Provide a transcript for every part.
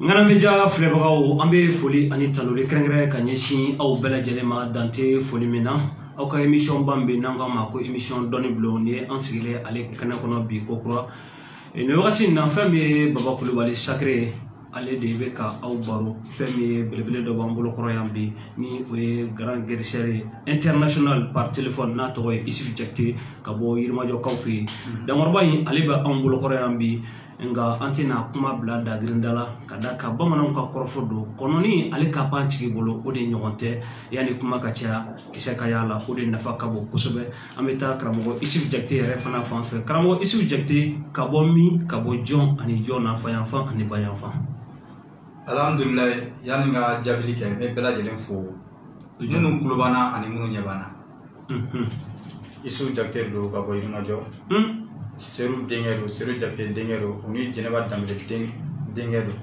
Ŋana Media filɛbagaw, an bɛ foli ani tanuli kɛrɛnkɛrɛn ka ɲɛsin aw bɛɛ lajɛlen ma dante foli min na. Aw ka émission ba min bɛ n'an k'a ma ko émission dɔnni bulon, nin ye an sigilen ale kɛnɛ kɔnɔ bi kokura nin wagati in na. Fɛn min ye Baba Kulubali Sacré, ale de bɛ ka aw baro. Fɛn min ye belebele dɔ b'an bolo kɔrɔ yan bi, ni o ye grand guérisseur ye international par téléphone, n'a tɔgɔ ye Isuf Jakite, ka bɔ Yirimajɔkaw fɛ yen. Dankɔrɔba in, ale bɛ anw bolo kɔrɔ yan bi, nka an tɛna kuma bila dagirinda la, ka da kan bamananw ka kɔrɔfɔ don kɔnɔni ale ka pan tigi bolo, o de ɲɔgɔn tɛ. Yanni kuma ka caya, kisɛ ka y'a la, o de nafa ka bon kosɛbɛ. An bɛ taa karamɔgɔ Isuf Jakite yɛrɛ fana fan fɛ. Karamɔgɔ Isuf Jakite, ka bɔ min, ka bɔ jɔn ani jɔn na, fa yanfan ani ba yanfan? Alhamdulilayi. Yanni ka jaabili kɛ, n bɛ bɛɛ lajɛlen fo, minnu tulo b'an na ani minnu ɲɛ b'an na. Isuf Jakite don ka bɔ Yirimajɔ. Seru denkɛ don, Seru Jakite denkɛ don, u ni Jɛnɛba Danbele denkɛ don.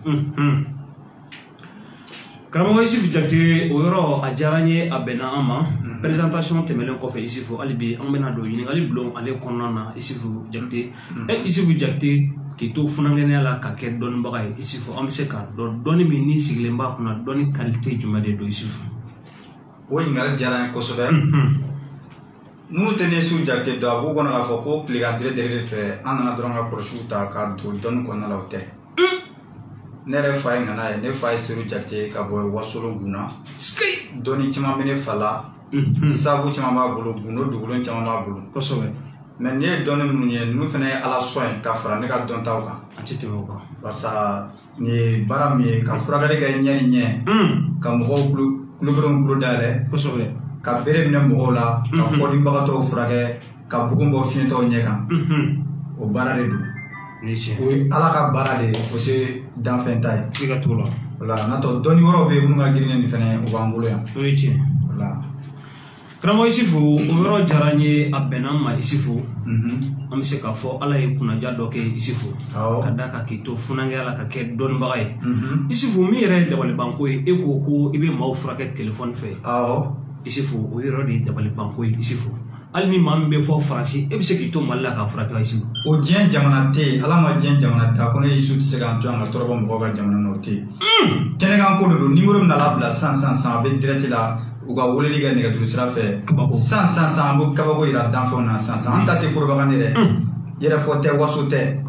Karamɔgɔ Isuf Jakite, o yɔrɔ a diyara n ye, a bɛnna an ma. Présentation tɛmɛnen kɔfɛ, Isufu, hali bi an bɛna don ɲininkali bulon ale kɔnɔna na. Isufu Jakite, Isufu Jakite, k'i to funankɛnɛya la ka kɛ dɔnnibaga ye, Isufu, an bɛ se k'a dɔn dɔnni min n'i sigilen b'a kunna, dɔnni qualité jumɛn de don, Isufu? O ɲininkali diyara n ye kosɛbɛ. Minnu tɛ ne Isuf Jakite dɔn, a b'u kɔnɔ k'a fɔ ko tilegan dere de fɛ an nana dɔrɔn ka kɔlɔsiw ta ka don dɔnni kɔnɔna la. O tɛ. Ne yɛrɛ fa ye ŋana ye. Ne fa ye Seru Jakite ka bɔ Wasolo Gunna. Dɔnni caman bɛ ne fa la, sabu caman b'a bolo, gundo dogolen caman b'a bolo. Mais ne ye dɔnni minnu ye, ninnu fana ye Ala sɔn ye ka fara ne ka dɔntaw kan. A tɛ tɛmɛ o kan. Barisa nin ye baara min ye, ka furakɛli kɛ ɲɛ ni ɲɛ, ka mɔgɔw kulokerenw kulo dayɛlɛ, ka bere minɛ mɔgɔw la, ka kɔdibagatɔw furakɛ, ka bugun bɔ fiɲɛtɔw ɲɛ kan, o baara de don. O ye Ala ka baara de ye, o tɛ danfɛn ta ye. Siga t'o la. Wala n'a tɔ dɔnni wɛrɛw bɛ yen minnu ka girin nin fɛnɛ, o b'an bolo yan. O ye tiɲɛ. Wala. Karamɔgɔ Isufu, o yɔrɔ diyara n ye, a bɛnna n ma. Isufu, an bɛ se k'a fɔ Ala ye kunnaja dɔ kɛ Isufu, ka d'a kan k'i to funankɛya la ka kɛ dɔnnibaga ye. Isufu, min yɛrɛ ye dabalibanko ye, e ko ko i bɛ maaw furakɛ telefɔni fɛ. Isufu, o yɔrɔ de ye dabalibanko ye. Isufu, hali ni maa min bɛ fɔ Faransi, e bɛ se k'i to Mali la k'a furakɛ, Isufu? O diɲɛ jamana tɛ yen, Ala ma diɲɛ jamana da ko ne Isufu tɛ se k'an to yan ka tɔɔrɔ bɔ mɔgɔw ka jamana na, o tɛ yen. Kɛnɛkan ko de don. Nimoro min nana bila sisan sisan sisan, a bɛ direct la, u ka weleli kɛ nɛgɛjuru sira fɛ. Kabako. Sisan sisan sisan, an bɛ kabako yira danfɛnw na sisan sisan. An ta tɛ propagande dɛ. Yɛrɛfɔ tɛ, waso tɛ.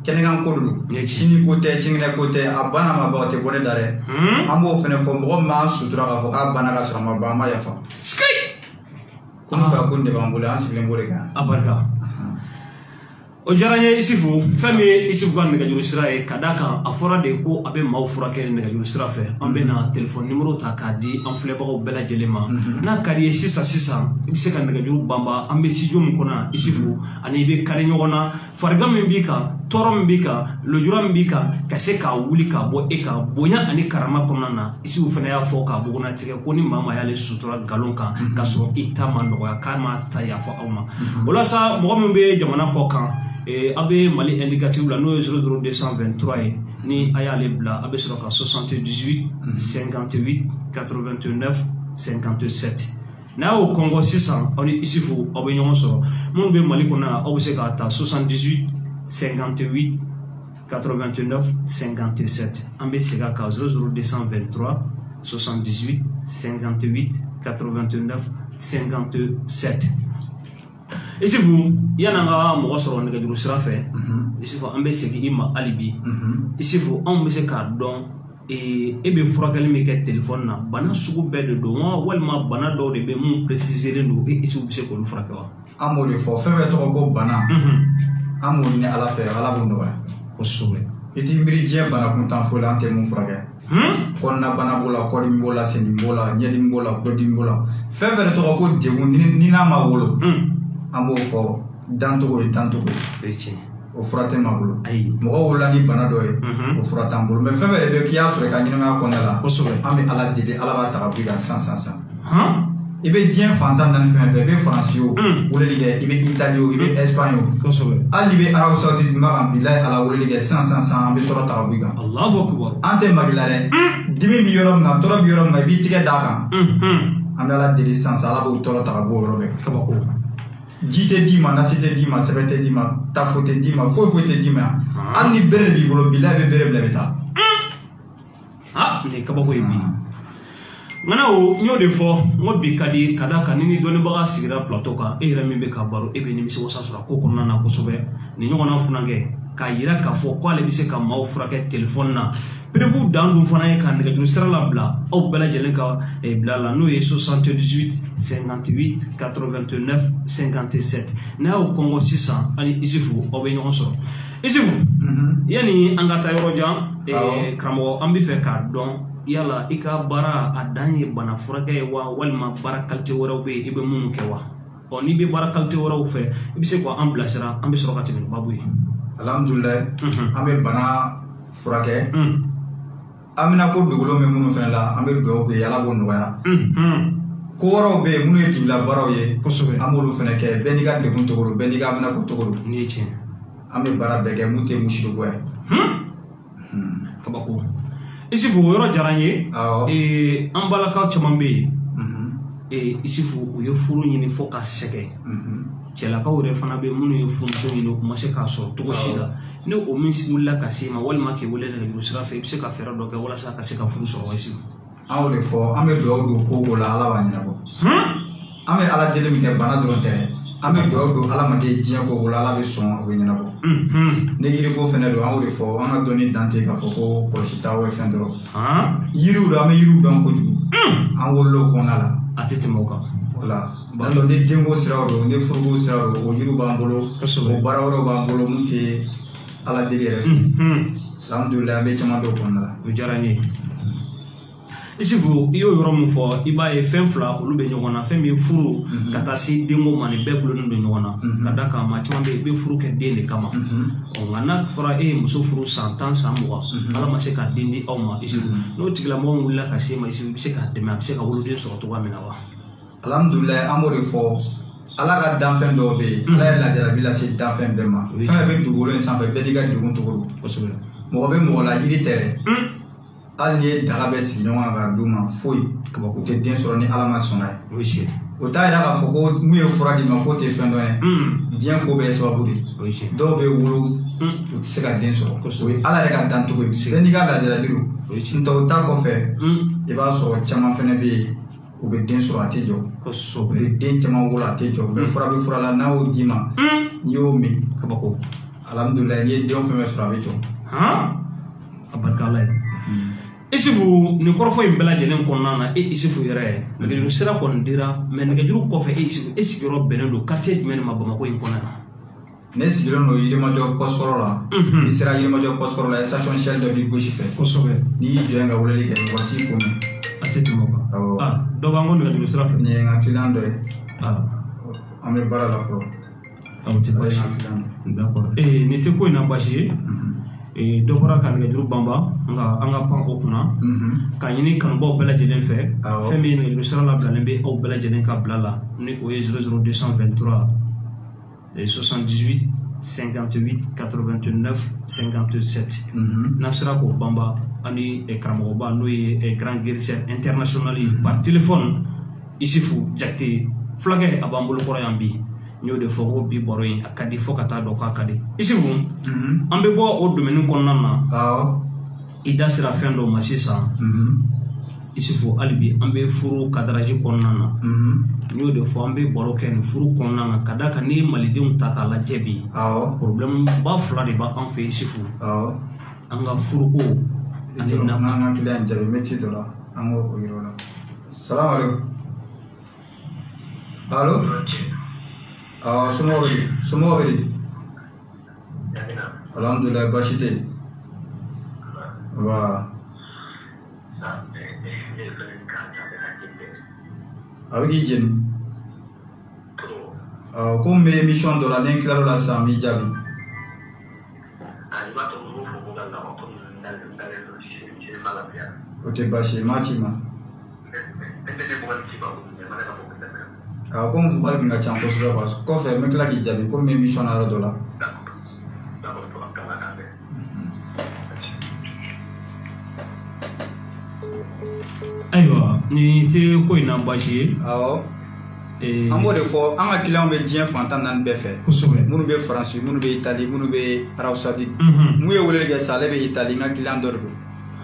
Kɛnɛkan ko de don. Sini ko tɛ, sinikɛnɛ ko tɛ, a banna ma ban, o tɛ bɔ ne da dɛ. An b'o fɛnɛ fɔ, mɔgɔ min b'an sutura k'a fɔ k'a banna ka sɔrɔ a ma ban, an b'a yafa. Ko ne fa ko nin de b'an bolo, an sigilen b'o de kan. A barika. O diyara n ye, Isufu. Fɛn min ye Isufu ka nɛgɛjuru sira ye, ka d'a kan a fɔra de ko a bɛ maaw furakɛ nɛgɛjuru sira fɛ, an bɛ na telefɔni nimoro ta k'a di an filɛbagaw bɛɛ lajɛlen ma. N'a ka di ye sisan sisan, i bɛ se ka nɛgɛjuru banba. An bɛ studio min kɔnɔ yan, Isufu, ani i bɛ kari ɲɔgɔn na, farigan min b'i kan, tɔɔrɔ min b'i kan, lujura min b'i kan, ka se k'a wuli k'a bɔ e kan bonya ani karama kɔnɔna na. Isufu fana y'a fɔ k'a bugunnatigɛ ko ni maa maa y'ale sutura nkalon kan k'a sɔrɔ i ta ma nɔgɔya, k'a ma ta yafa aw ma. O la sa, mɔgɔ min bɛ jamana kɔ kan, aw bɛ Mali indicatif la, n'o ye 00223 ye, ni a y'ale bila, a bɛ sɔrɔ ka 78 58 89 57. N'a y'o kɔngɔ sisan, aw ni Isufu aw bɛ ɲɔgɔn sɔrɔ. Minnu bɛ Mali kɔnɔ yan, aw bɛ se k'a ta 78 58 89 57. An bɛ segin a kan: 00223 78 58 89 57. Isufu, yan'an ka mɔgɔ sɔrɔ nɛgɛjuru sira fɛ, Isufu, an bɛ segin i ma hali bi. Isufu, anw bɛ se k'a dɔn e bɛ furakɛli min kɛ telefɔni na, bana sugu bɛɛ de don wa, walima bana dɔw de bɛ mun précisélen don, e Isufu bɛ se k'olu furakɛ wa? An b'o de fɔ, fɛn fɛn tɔgɔ ko bana, an b'o ɲini Ala fɛ, Ala b'o nɔgɔya. I t'i miiri diɲɛ bana kuntan foyi la, an tɛ mun furakɛ. Kɔnɔna bana b'o la, kɔdimi b'o la, sendimi b'o la, ɲɛdimi b'o la, tulodimi b'o la, fɛn fɛn tɔgɔ ko degun ni n'a ma wolo, an b'o fɔ dancogo ye dancogo ye. O ye tiɲɛ. O fura tɛ maa bolo. Ayi. Mɔgɔ wolola ni bana dɔ ye, o fura t'an bolo. Mais fɛn fɛn de bɛ k'i y'a sɔrɔ i ka ɲɛnamaya kɔnɔna la, an bɛ Ala deli, Ala b'a ta ka bɔ i kan sisan sisan sisan. I bɛ diɲɛ fantan naani fɛn fɛn, i bɛ Faransi o, weleli kɛ, i bɛ Itali o, i bɛ Espagne o. Hali n'i bɛ Arabu Saoudite, n b'a kan bilayi Ala, weleli kɛ sisan sisan sisan, an bɛ tɔɔrɔ ta ka bɔ i kan. Allahu akbar. An tɛ mali la dɛ. Dimi bɛ yɔrɔ min na, tɔɔrɔ bɛ yɔrɔ min na, i b'i tigɛ d'a kan. An bɛ Ala deli sisan sisan, Ala b'o tɔɔrɔ ta ka bɔ o yɔrɔ bɛɛ. Kabako. Ji tɛ d'i ma, nasi tɛ d'i ma, sɛbɛn tɛ d'i ma, tafo tɛ d'i ma, foyi foyi tɛ d'i ma. Hali ni bere b'i bolo, bilayi i bɛ bere bila i bɛ taa. Ah, nin ye kabako ye bi. Ŋana o n y'o de fɔ, n ko bi ka di ka d'a kan ni dɔnnibaga sigira plateau kan, e yɛrɛ min bɛ ka baro, e bɛ nimisiwasa sɔrɔ a ko kɔnɔna na kosɛbɛ. Nin ɲɔgɔnna funankɛ k'a yira k'a fɔ k'ale bɛ se ka maaw furakɛ telefɔni na. Preuve dan dun fana ye ka nɛgɛjuru sira labila aw bɛɛ lajɛlen ka bila la, n'o ye 78 58 89 57. N'a y'o kɔngɔ sisan, ani Isufu aw bɛ ɲɔgɔn sɔrɔ. Isufu, yanni an ka taa yɔrɔ jan, karamɔgɔ, an bɛ fɛ k'a dɔn yala i ka baara a dan ye bana furakɛ ye wa, walima baara qualité wɛrɛw bɛ yen i bɛ minnu kɛ wa? Ɔ, n'i bɛ baara qualité wɛrɛw fɛ, i bɛ se k'an bilasira, an bɛ sɔrɔ ka tɛmɛ ni baabu ye. Alhamdulilayi, an bɛ bana furakɛ. An bɛna ko dugukolo bɛ minnu fana la, an bɛ dugawu kɛ Ala k'o nɔgɔya. Ko wɛrɛw bɛ yen minnu ye dibila baaraw ye, kosɛbɛ, an b'olu fana kɛ. Bɛɛ n'i ka degun cogo don, bɛɛ n'i ka amina ko cogo don. Nin ye tiɲɛ. An bɛ baara bɛɛ kɛ mun tɛ musiriko ye. Kabako. Isufu, o yɔrɔ diyara n ye. An balakaw caman bɛ yen, Isufu, u ye furu ɲini fo ka sɛgɛn. Cɛlakaw yɛrɛ fana bɛ minnu ye furumuso ɲini, u ma se k'a sɔrɔ cogo si la. Ni o min wulila ka se i ma, walima k'i wele nɛgɛjuru sira fɛ, i bɛ se ka fɛɛrɛ dɔ kɛ walasa ka se ka furu sɔrɔ wa, Isufu? An y'o de fɔ, an bɛ dugawu don ko ko la, Ala b'a ɲɛnabɔ. An bɛ Ala deli min kɛ, bana dɔrɔn tɛ dɛ. An bɛ dugawu don adamaden diɲɛ ko ko la, Ala bɛ sɔn, o bɛ ɲɛnabɔ. Ni yiriko fɛnɛ don, an y'o de fɔ, an ka dɔnni dan tɛ k'a fɔ ko kɔlɔsi ta o ye fɛn dɔrɔn. Yiriw don, an bɛ yiriw dɔn kojugu. An wolola o kɔnɔna la. A tɛ tɛmɛ o kan. Voilà. Donc ni denko siraw don, ni furuko siraw don, o yiriw b'an bolo, o baara wɛrɛw b'an bolo mun tɛ Ala deli yɛrɛ fɛ. Alhamdulilayi, an bɛ caman dɔn o kɔnɔna la. O diyara n ye. Isufu, i y'o yɔrɔ min fɔ, i b'a ye fɛn fila olu bɛ ɲɔgɔn na, fɛn min ye furu ka taa se denko ma, nin bɛɛ gulonnen don ɲɔgɔn na. Ka d'a kan maa caman bɛ yen, i bɛ furu kɛ den de kama. Ɔ, nka n'a fɔra e ye muso furu san 10 san 20, Ala ma se ka den di aw ma, Isufu, n'o tigilamɔgɔ wulila ka se ma, Isufu, i bɛ se k'a dɛmɛ, a bɛ se ka woloden sɔrɔ cogoya min na wa? Alhamdulilayi, an b'o de fɔ, Ala ka danfɛn dɔw bɛ yen, Ala ye lajarabi lase danfɛn bɛɛ ma. Fɛn fɛn bɛ dugukolo in sanfɛ, bɛɛ n'i ka degun cogo don. Kosɛbɛ. Mɔgɔ bɛ mɔgɔ la, yiri tɛ dɛ. Hali n'i ye daga bɛɛ sigi ɲɔgɔn kan k'a d'u ma, foyi kabako, u tɛ den sɔrɔ ni Ala ma sɔnna ye. O ye tiɲɛ. O t'a yira k'a fɔ ko mun ye fura d'i ma k'o tɛ fɛn dɔn ye. Diɲɛ ko bɛɛ ye sababu de ye. O ye tiɲɛ. Dɔw bɛ wolo, u tɛ se ka den sɔrɔ. O ye Ala yɛrɛ ka dancogo ye. Bɛɛ n'i ka lajarabi don. O ye tiɲɛ. N'o tɛ o ta kɔfɛ, i b'a sɔrɔ caman fɛnɛ bɛ yen, u bɛ den sɔrɔ a tɛ jɔ. Kosɛbɛ. U bɛ den caman wolo a tɛ jɔ. U bɛ fura bɛ fura la, n'a y'o d'i ma, n'i y'o min, kabako. Alhamdulilayi, n'i ye den fɛn fɛn sɔrɔ a bɛ jɔ. A barika Ala ye. Isufu, nin kɔrɔfɔ in bɛɛ lajɛlen kɔnɔna na, e Isufu yɛrɛ, nɛgɛjuru sira kɔni dira, mɛ nɛgɛjuru kɔfɛ, e Isufu, e sigiyɔrɔ bɛnnen don quartier jumɛn de ma Bamakɔ in kɔnɔ yan? Ne sigilen don Yirimajɔ Pɔsikɔrɔ la. N'i sera Yirimajɔ Pɔsikɔrɔ la, station Shell dɔ b'i gauche fɛ. Kosɛbɛ. N'i y'i jɔ yen ka weleli kɛ, mɔgɔ t'i kun mɛn. A tɛ tɛmɛ o kan. Awɔ. Dɔ b'an ko nɛgɛjuru sira fɛ. Nin ye n ka client dɔ ye. An bɛ baara la fɔlɔ. O tɛ baasi ye. D'accord. Nin tɛ ko in na baasi ye. Dɔ bɔra ka nɛgɛjuru banban, nka an ka pan o kunna k'a ɲini kanubaw bɛɛ lajɛlen fɛ. Fɛn min ye nɛgɛjuru sira labilalen bɛ aw bɛɛ lajɛlen ka bila la, ni o ye 00223 78 58 89 57. N'a sera k'o banban, ani karamɔgɔba n'o ye grand guérisseur international ye par téléphone, Isufu Jakite fulakɛ, a b'an bolo kɔrɔ yan bi. N y'o de fɔ ko bi baro in a ka di fo ka taa dɔn k'a ka di. Isufu, an bɛ bɔ o domaine kɔnɔna na. I da sera fɛn dɔ ma sisan. Isufu, hali bi an bɛ furu kadraji kɔnɔna na. N y'o de fɔ, an bɛ baro kɛ nin furu kɔnɔna na, ka d'a kan n'i ye malidenw ta k'a lajɛ bi, problème ba fila de b'an fɛ, Isufu. An ka furuko ani na. An ka client jaabi, n bɛ ci dɔ la, an k'o yir'o la. Salamu aleykum. Allo. Awɔ, somɔgɔw bɛ di? Somɔgɔw bɛ di? Alhamdulilayi, baasi tɛ yen. Wa a bɛ k'i jeni. Awɔ, ko n bɛ émission dɔ la, ni n tilal'o la sisan n b'i jaabi. O tɛ baasi ye, n m'a ci ma. Awɔ, ko n vocal kun ka ca kosɛbɛ quoi. Kɔfɛ n bɛ tila k'i jaabi ko n bɛ émission na yɔrɔ dɔ la. Ayiwa, nin tɛ ko in na baasi ye. Awɔ. An b'o de fɔ, an ka clients bɛ diɲɛ fan 14 bɛɛ fɛ. Kosɛbɛ. Minnu bɛ Faransi, minnu bɛ Itali, minnu bɛ Arabie Saoudite. Mun ye weleli kɛ sisan, ale bɛ Itali, n ka client dɔ de don.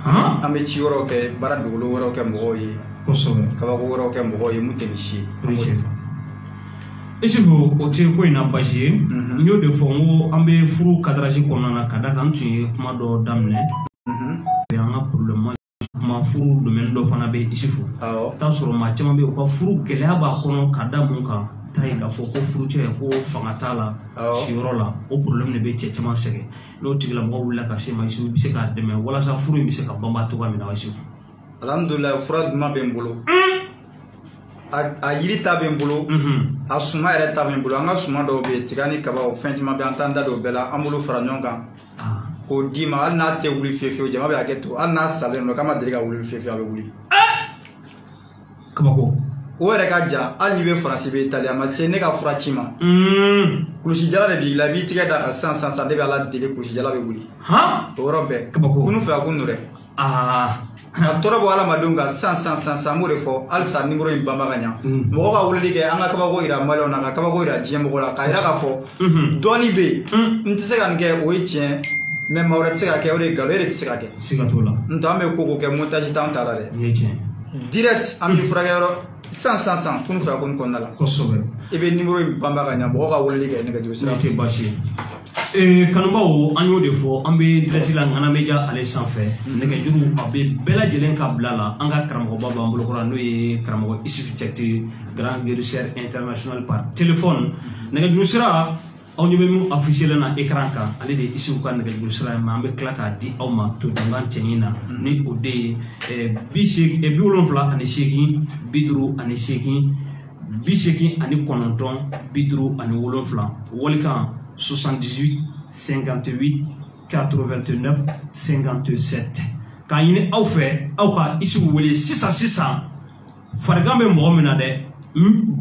An bɛ ci wɛrɛw kɛ, baara dugukolo wɛrɛw kɛ mɔgɔw ye. Kosɛbɛ. Kabako wɛrɛw kɛ mɔgɔw ye mun tɛ nin si ye. Isufu, o tɛ ko in na baasi ye. N y'o de fɔ n ko an bɛ furu cadrage kɔnɔna na ka d'a kan n tun ye kuma dɔ daminɛ. An ka problème kuma furu domaine dɔ fana bɛ Isufu. Awɔ. I t'a sɔrɔ maa caman bɛ yen u ka furu gɛlɛya b'a kɔnɔ ka da mun kan. Ta ye k'a fɔ ko furucɛ ko fanga t'a la siyɔrɔ la, o problème de bɛ cɛ caman sɛgɛn. N'o tigilamɔgɔ wulila ka se ma Isufu, i bɛ se k'a dɛmɛ walasa furu in bɛ se ka banba cogoya min na Isufu. Alhamdulilayi, fura duman bɛ n bolo. A yiri ta bɛ n bolo, a suma yɛrɛ ta bɛ n bolo. An ka suma dɔw bɛ yen, tiga ni kaba, o fɛn caman bɛ yen, an t'an da don o bɛɛ la. An b'olu fara ɲɔgɔn kan k'o d'i ma. Hali n'a tɛ wuli fiyewu fiyewu, jama bɛ hakɛ to, hali n'a salen don k'a ma deli ka wuli fiyewu fiyewu, a bɛ wuli. Kabako. O yɛrɛ ka ja, hali n'i bɛ Faransi, bɛ Itali, a ma se ne ka fura ci ma. Kulusi jala de b'i la, i b'i tigɛ da kan sisan sisan sisan, ne bɛ Ala deli kulusi jala bɛ wuli. O yɔrɔ bɛɛ. Kabako. Kunun fɛ a kun don dɛ. Ka tɔɔrɔ bɔ hadamadenw kan sisan sisan sisan sisan, n b'o de fɔ halisa nimoro in banba ka ɲa. Mɔgɔ ka weleli kɛ, an ka kabako yira maliyɛnw na, ka kabako yira diɲɛ mɔgɔ la, k'a yira k'a fɔ dɔɔni bɛ yen. N tɛ se ka nin kɛ, o ye tiɲɛ, mɛ maa wɛrɛ tɛ se ka kɛ, o de ye nkalon, e de tɛ se ka kɛ. Siga t'o la. N'o tɛ an bɛ ko ko kɛ, montage t'anw ta la dɛ. Nin ye tiɲɛ. Direct, an bɛ furakɛ yɔrɔ sisan sisan sisan, kunun fɛ a kun kɔnɔna la. Kosɛbɛ. I bɛ nimoro in banba ka ɲa, mɔgɔ ka weleli kɛ nɛgɛjuru sira. Nin tɛ baasi ye. Kanubaw, an y'o de fɔ, an bɛ direct la Ŋana Media ale sanfɛ. Nɛgɛjuru a bɛ bɛɛ lajɛlen ka bila la. An ka karamɔgɔba b'an bolo kɔrɔ, n'o ye karamɔgɔ Isufu Jakite, grand guérisseur international par téléphone. Nɛgɛjuru sira aw ɲɛ bɛ min affiché la écran kan, ale de ye Isufu ka nɛgɛjuru sira ye, mais an bɛ tila k'a di aw ma todunkan cɛɲi na. Ni o de ye 78 58 89 57, walikan 78 58 89 57. K'a ɲini aw fɛ, aw ka Isufu wele sisan sisan. Farigan bɛ mɔgɔ min na dɛ,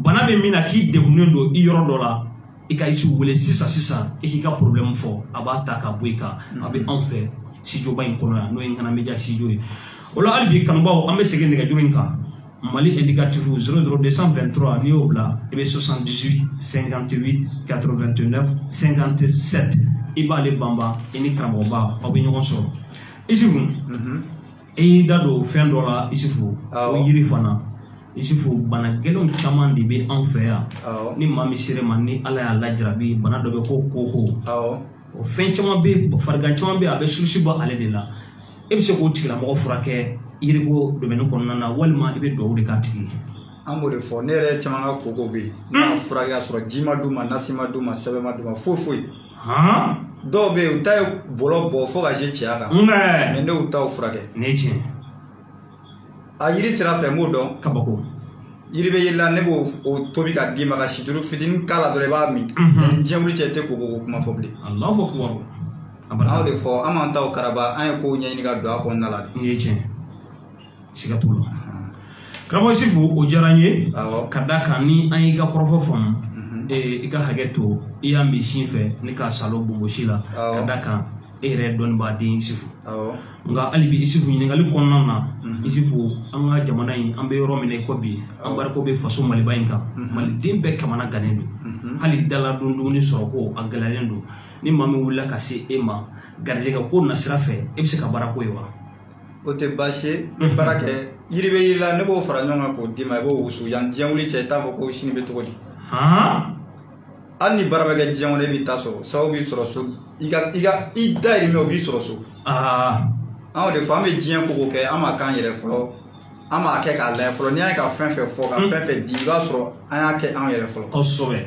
bana bɛ min na k'i degunnen don i yɔrɔ dɔ la, i ka Isufu wele sisan sisan, i k'i ka problème fɔ, a b'a ta ka bɔ i kan. A bɛ anw fɛ studio-ba in kɔnɔ yan, n'o ye Ŋana Media studio ye. O la hali bi kanubaw, an bɛ segin nɛgɛjuru in kan. Mali indicatif 00223, n'i y'o bila, i bɛ 78 58 89 57, i b'ale banba, i ni karamɔgɔba aw bɛ ɲɔgɔn sɔrɔ. Isufu, e y'i da don fɛn dɔ la Isufu, o yiri fana. Isufu, bana gɛlɛnw caman de bɛ anw fɛ yan. Ni maa min sera ma, ni Ala y'a lajarabi, bana dɔ bɛ ko koko. O fɛn caman bɛ, farigan caman bɛ, a bɛ surusi bɔ ale de la. E bɛ se k'o tigilamɔgɔ furakɛ yiriko domaine kɔnɔna na, walima i bɛ dugawu de k'a tigi ye? An b'o de fɔ. Ne yɛrɛ caman ka koko bɛ yen, ne y'a furakɛ ka sɔrɔ ji ma d'u ma, nasi ma d'u ma, sɛbɛn ma d'u ma, foyi foyi. Dɔw bɛ yen, u ta ye bɔlɔ bɔ fo ka se cɛya kan. Mɛ ne y'u taw furakɛ. Nin ye tiɲɛ. A yiri sira fɛ, n b'o dɔn. Kabako. Yiri bɛ yiri la, ne b'o tobi ka d'i ma, ka situlu fitinin k'a la dɔrɔn, i b'a min. Ni diɲɛ wuli cɛ, i tɛ koko ko kuma fɔ bilen. Alahu akibaru. An y'o de fɔ, an m'an taw karaba, an ye kow ɲɛɲini ka don a kɔnɔna la de. Nin ye tiɲɛ. Siga t'o la. Karamɔgɔ Isufu, o diyara n ye. Ka d'a kan ni an y'i ka kɔrɔfɔ faamu, i ka hakɛ to, i y'a min sin fɛ ne ka salo bonbosi la. Ka d'a kan e yɛrɛ ye dɔnnibaa den Isufu. Nka hali bi Isufu, ɲininkali kɔnɔna na, Isufu, an ka jamana in, an bɛ yɔrɔ min na i ko bi, an bariko bɛ faso Maliba in kan. Maliden bɛɛ kamana gannen don. Hali daladon dumuni sɔrɔ ko a gɛlɛyalen don. Ni maa min wulila ka se e ma garijɛgɛ ko nasira fɛ, e bɛ se ka baara ko ye wa? O tɛ baasi ye, n bɛ baara kɛ. Yiri bɛ yiri la, ne b'o fara ɲɔgɔn kan k'o d'i ma, i b'o wusu. Yan diɲɛ wuli cɛ, i t'a fɔ ko sini bɛ cogo di. Hali ni baara bɛ kɛ diɲɛ kɔnɔ, e b'i ta sɔrɔ. Sababu b'i sɔrɔ so. I ka i dahirimɛ, o b'i sɔrɔ so. An y'o de fɔ, an bɛ diɲɛ ko ko kɛ, an m'a k'an yɛrɛ fɔlɔ. An b'a kɛ k'a lajɛ fɔlɔ. N'i y'a ye ka fɛn fɛn fɔ, ka fɛn fɛn di, i b'a sɔrɔ an y'a kɛ anw yɛrɛ fɔlɔ. Kosɛbɛ.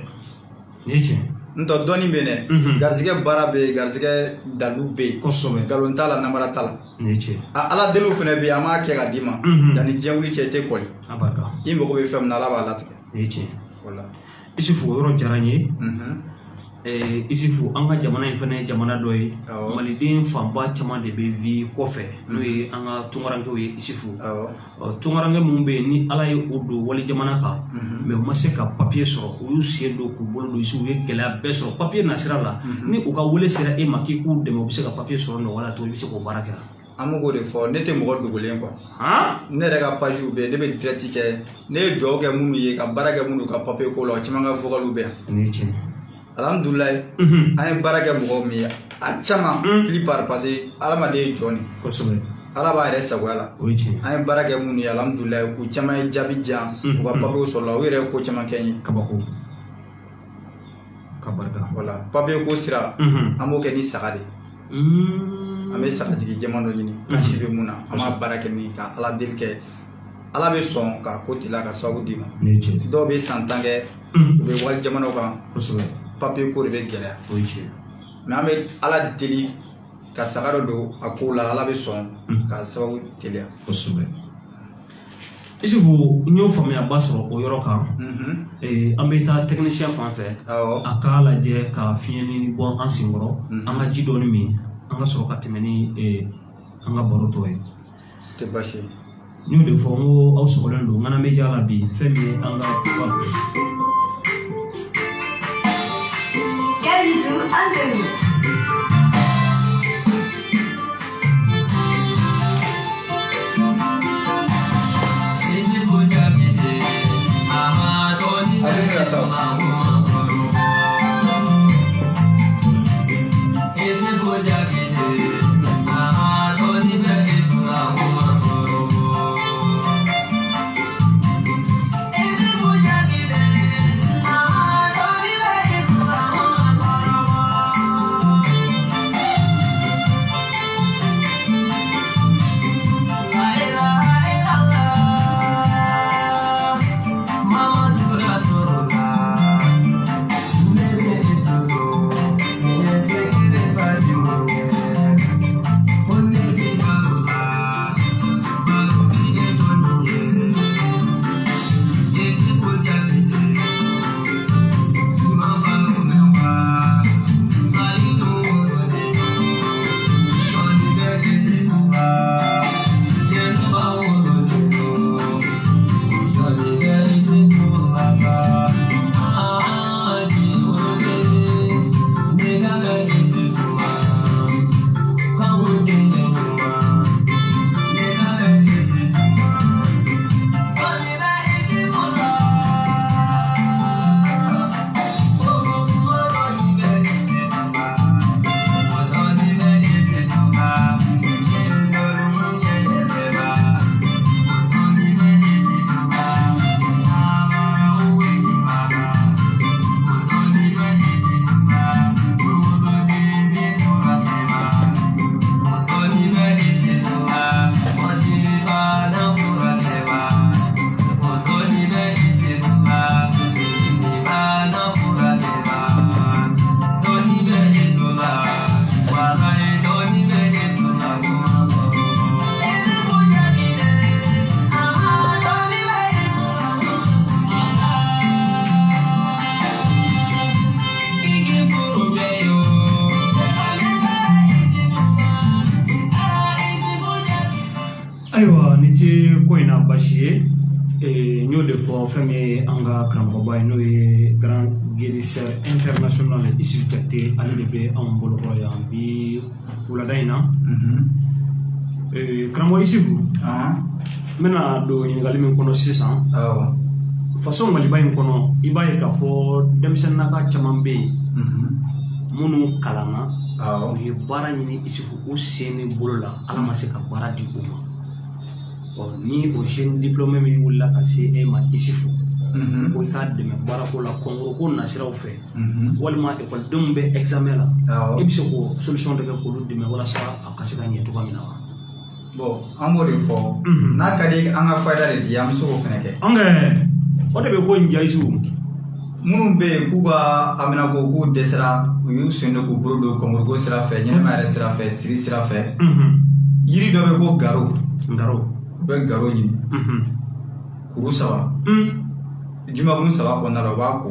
Nin ye tiɲɛ. N'o tɛ dɔnni bɛ yen dɛ. Garizigɛ baara bɛ yen, garizigɛ dalu bɛ yen. Kosɛbɛ. Nkalon t'a la, namara t'a la. Nin ye tiɲɛ. A Ala deliw fana bɛ yen, an b'a kɛ ka d'i ma. Yanni diɲɛ wuli cɛ, i tɛ kɔli. A barika. I mago bɛ fɛn min na, Ala b'a latigɛ. Nin ye tiɲɛ. Wala. Isufu, o yɔrɔ diyara n ye. Isufu, an ka jamana in fana ye jamana dɔ ye. Maliden fanba caman de bɛ vi kɔfɛ, n'o ye an ka tunkarankew ye Isufu. Tunkaranke minnu bɛ yen ni Ala ye o don wali jamana kan, mɛ u ma se ka papiye sɔrɔ, u y'u sen don k'u bolo don Isufu, u ye gɛlɛya bɛɛ sɔrɔ papiye nasira la. Ni u ka wele sera e ma k'i k'u dɛmɛ, u bɛ se ka papiye sɔrɔ nɔgɔya la cogo, i bɛ se k'o baara kɛ. An b'o de fɔ, ne tɛ mɔgɔ dogolen quoi. Ne yɛrɛ ka page bɛ yen, ne bɛ direct kɛ, ne ye dugawu kɛ minnu ye, ka baara kɛ minnu ka papiye ko la, o caman ka vocal bɛ yan. Nin ye tiɲɛ. Alhamdulilayi, an ye baara kɛ mɔgɔw min ye, a caman plupart, parce que hadamaden ye jɔn de. Kosɛbɛ. Ala b'a yɛrɛ sagoya la. O ye tiɲɛ. An ye baara kɛ minnu ye, alhamdulilayi, u caman ye jaabi diyan, u ka papiyew sɔrɔla, u yɛrɛ ye ko caman kɛ n ye. Kabako. Ka barika. Voilà, papiye ko sira, an b'o kɛ ni saga de ye. An bɛ sagajigi jɛman dɔ ɲini, kasi bɛ mun na, an b'a baara kɛ ni ka Ala deli kɛ. Ala bɛ sɔn ka ko teliya ka sababu d'i ma. Dɔw bɛ san 10 kɛ, u bɛ wali jamanaw kan. Kosɛbɛ. Papiye ko de bɛ gɛlɛya. O ye tiɲɛ. Mais an bɛ Ala deli ka saga dɔ don a ko la, Ala bɛ sɔn ka sababu teliya. Kosɛbɛ. Isufu, n y'o faamuyaba sɔrɔ o yɔrɔ kan. An bɛ taa technicien fan fɛ. Awɔ. A k'a lajɛ ka fiɲɛni bɔ an senkɔrɔ. An ka ji dɔɔni min, an ka sɔrɔ ka tɛmɛ ni an ka baro tɔ ye. Tɛ baasi ye. N y'o de fɔ, n ko aw sɔgɔlen don ŋana media la bi, fɛn min ye an ka. Kalidou on the beat. Ayiwa, ni tɛ ko in na baasi ye. N y'o de fɔ, fɛn min ye an ka karamɔgɔba ye, n'o ye grand guérisseur international Isufu Jakite, ale de bɛ anw bolokɔrɔ yan bi wulada in na. Karamɔgɔ Isufu, n bɛna don ɲininkali min kɔnɔ sisan. Faso Maliba in kɔnɔ, i b'a ye k'a fɔ denmisɛnninnaka caman bɛ yen minnu kalanna, u ye baara ɲini Isufu u sen ni bolo la, Ala ma se ka baara di u ma. Ni o jeune diplômé min wulila ka se e ma Isufu, ko i k'a dɛmɛ baarako la, concours ko nasiraw fɛ, walima ekɔlidenw bɛ examen la, e bɛ se k'o solution dɔ kɛ k'olu dɛmɛ walasa a ka se ka ɲɛ cogoya min na wa? Bon, an b'o de fɔ. N'a ka di an ka fayida de di, an bɛ se k'o fana kɛ. An kɛ o de bɛ ko in diya Isufu. Minnu bɛ yen k'u ka aminako k'u dɛsɛra, u y'u sen don k'u bolo don concours ko sira fɛ, ɲɛnɛmaya yɛrɛ sira fɛ, siri sira fɛ. Yiri dɔ bɛ ko garo. Garo. U bɛ garo ɲini. Kuru 3. Jumakun 3 kɔnɔna la, u b'a ko.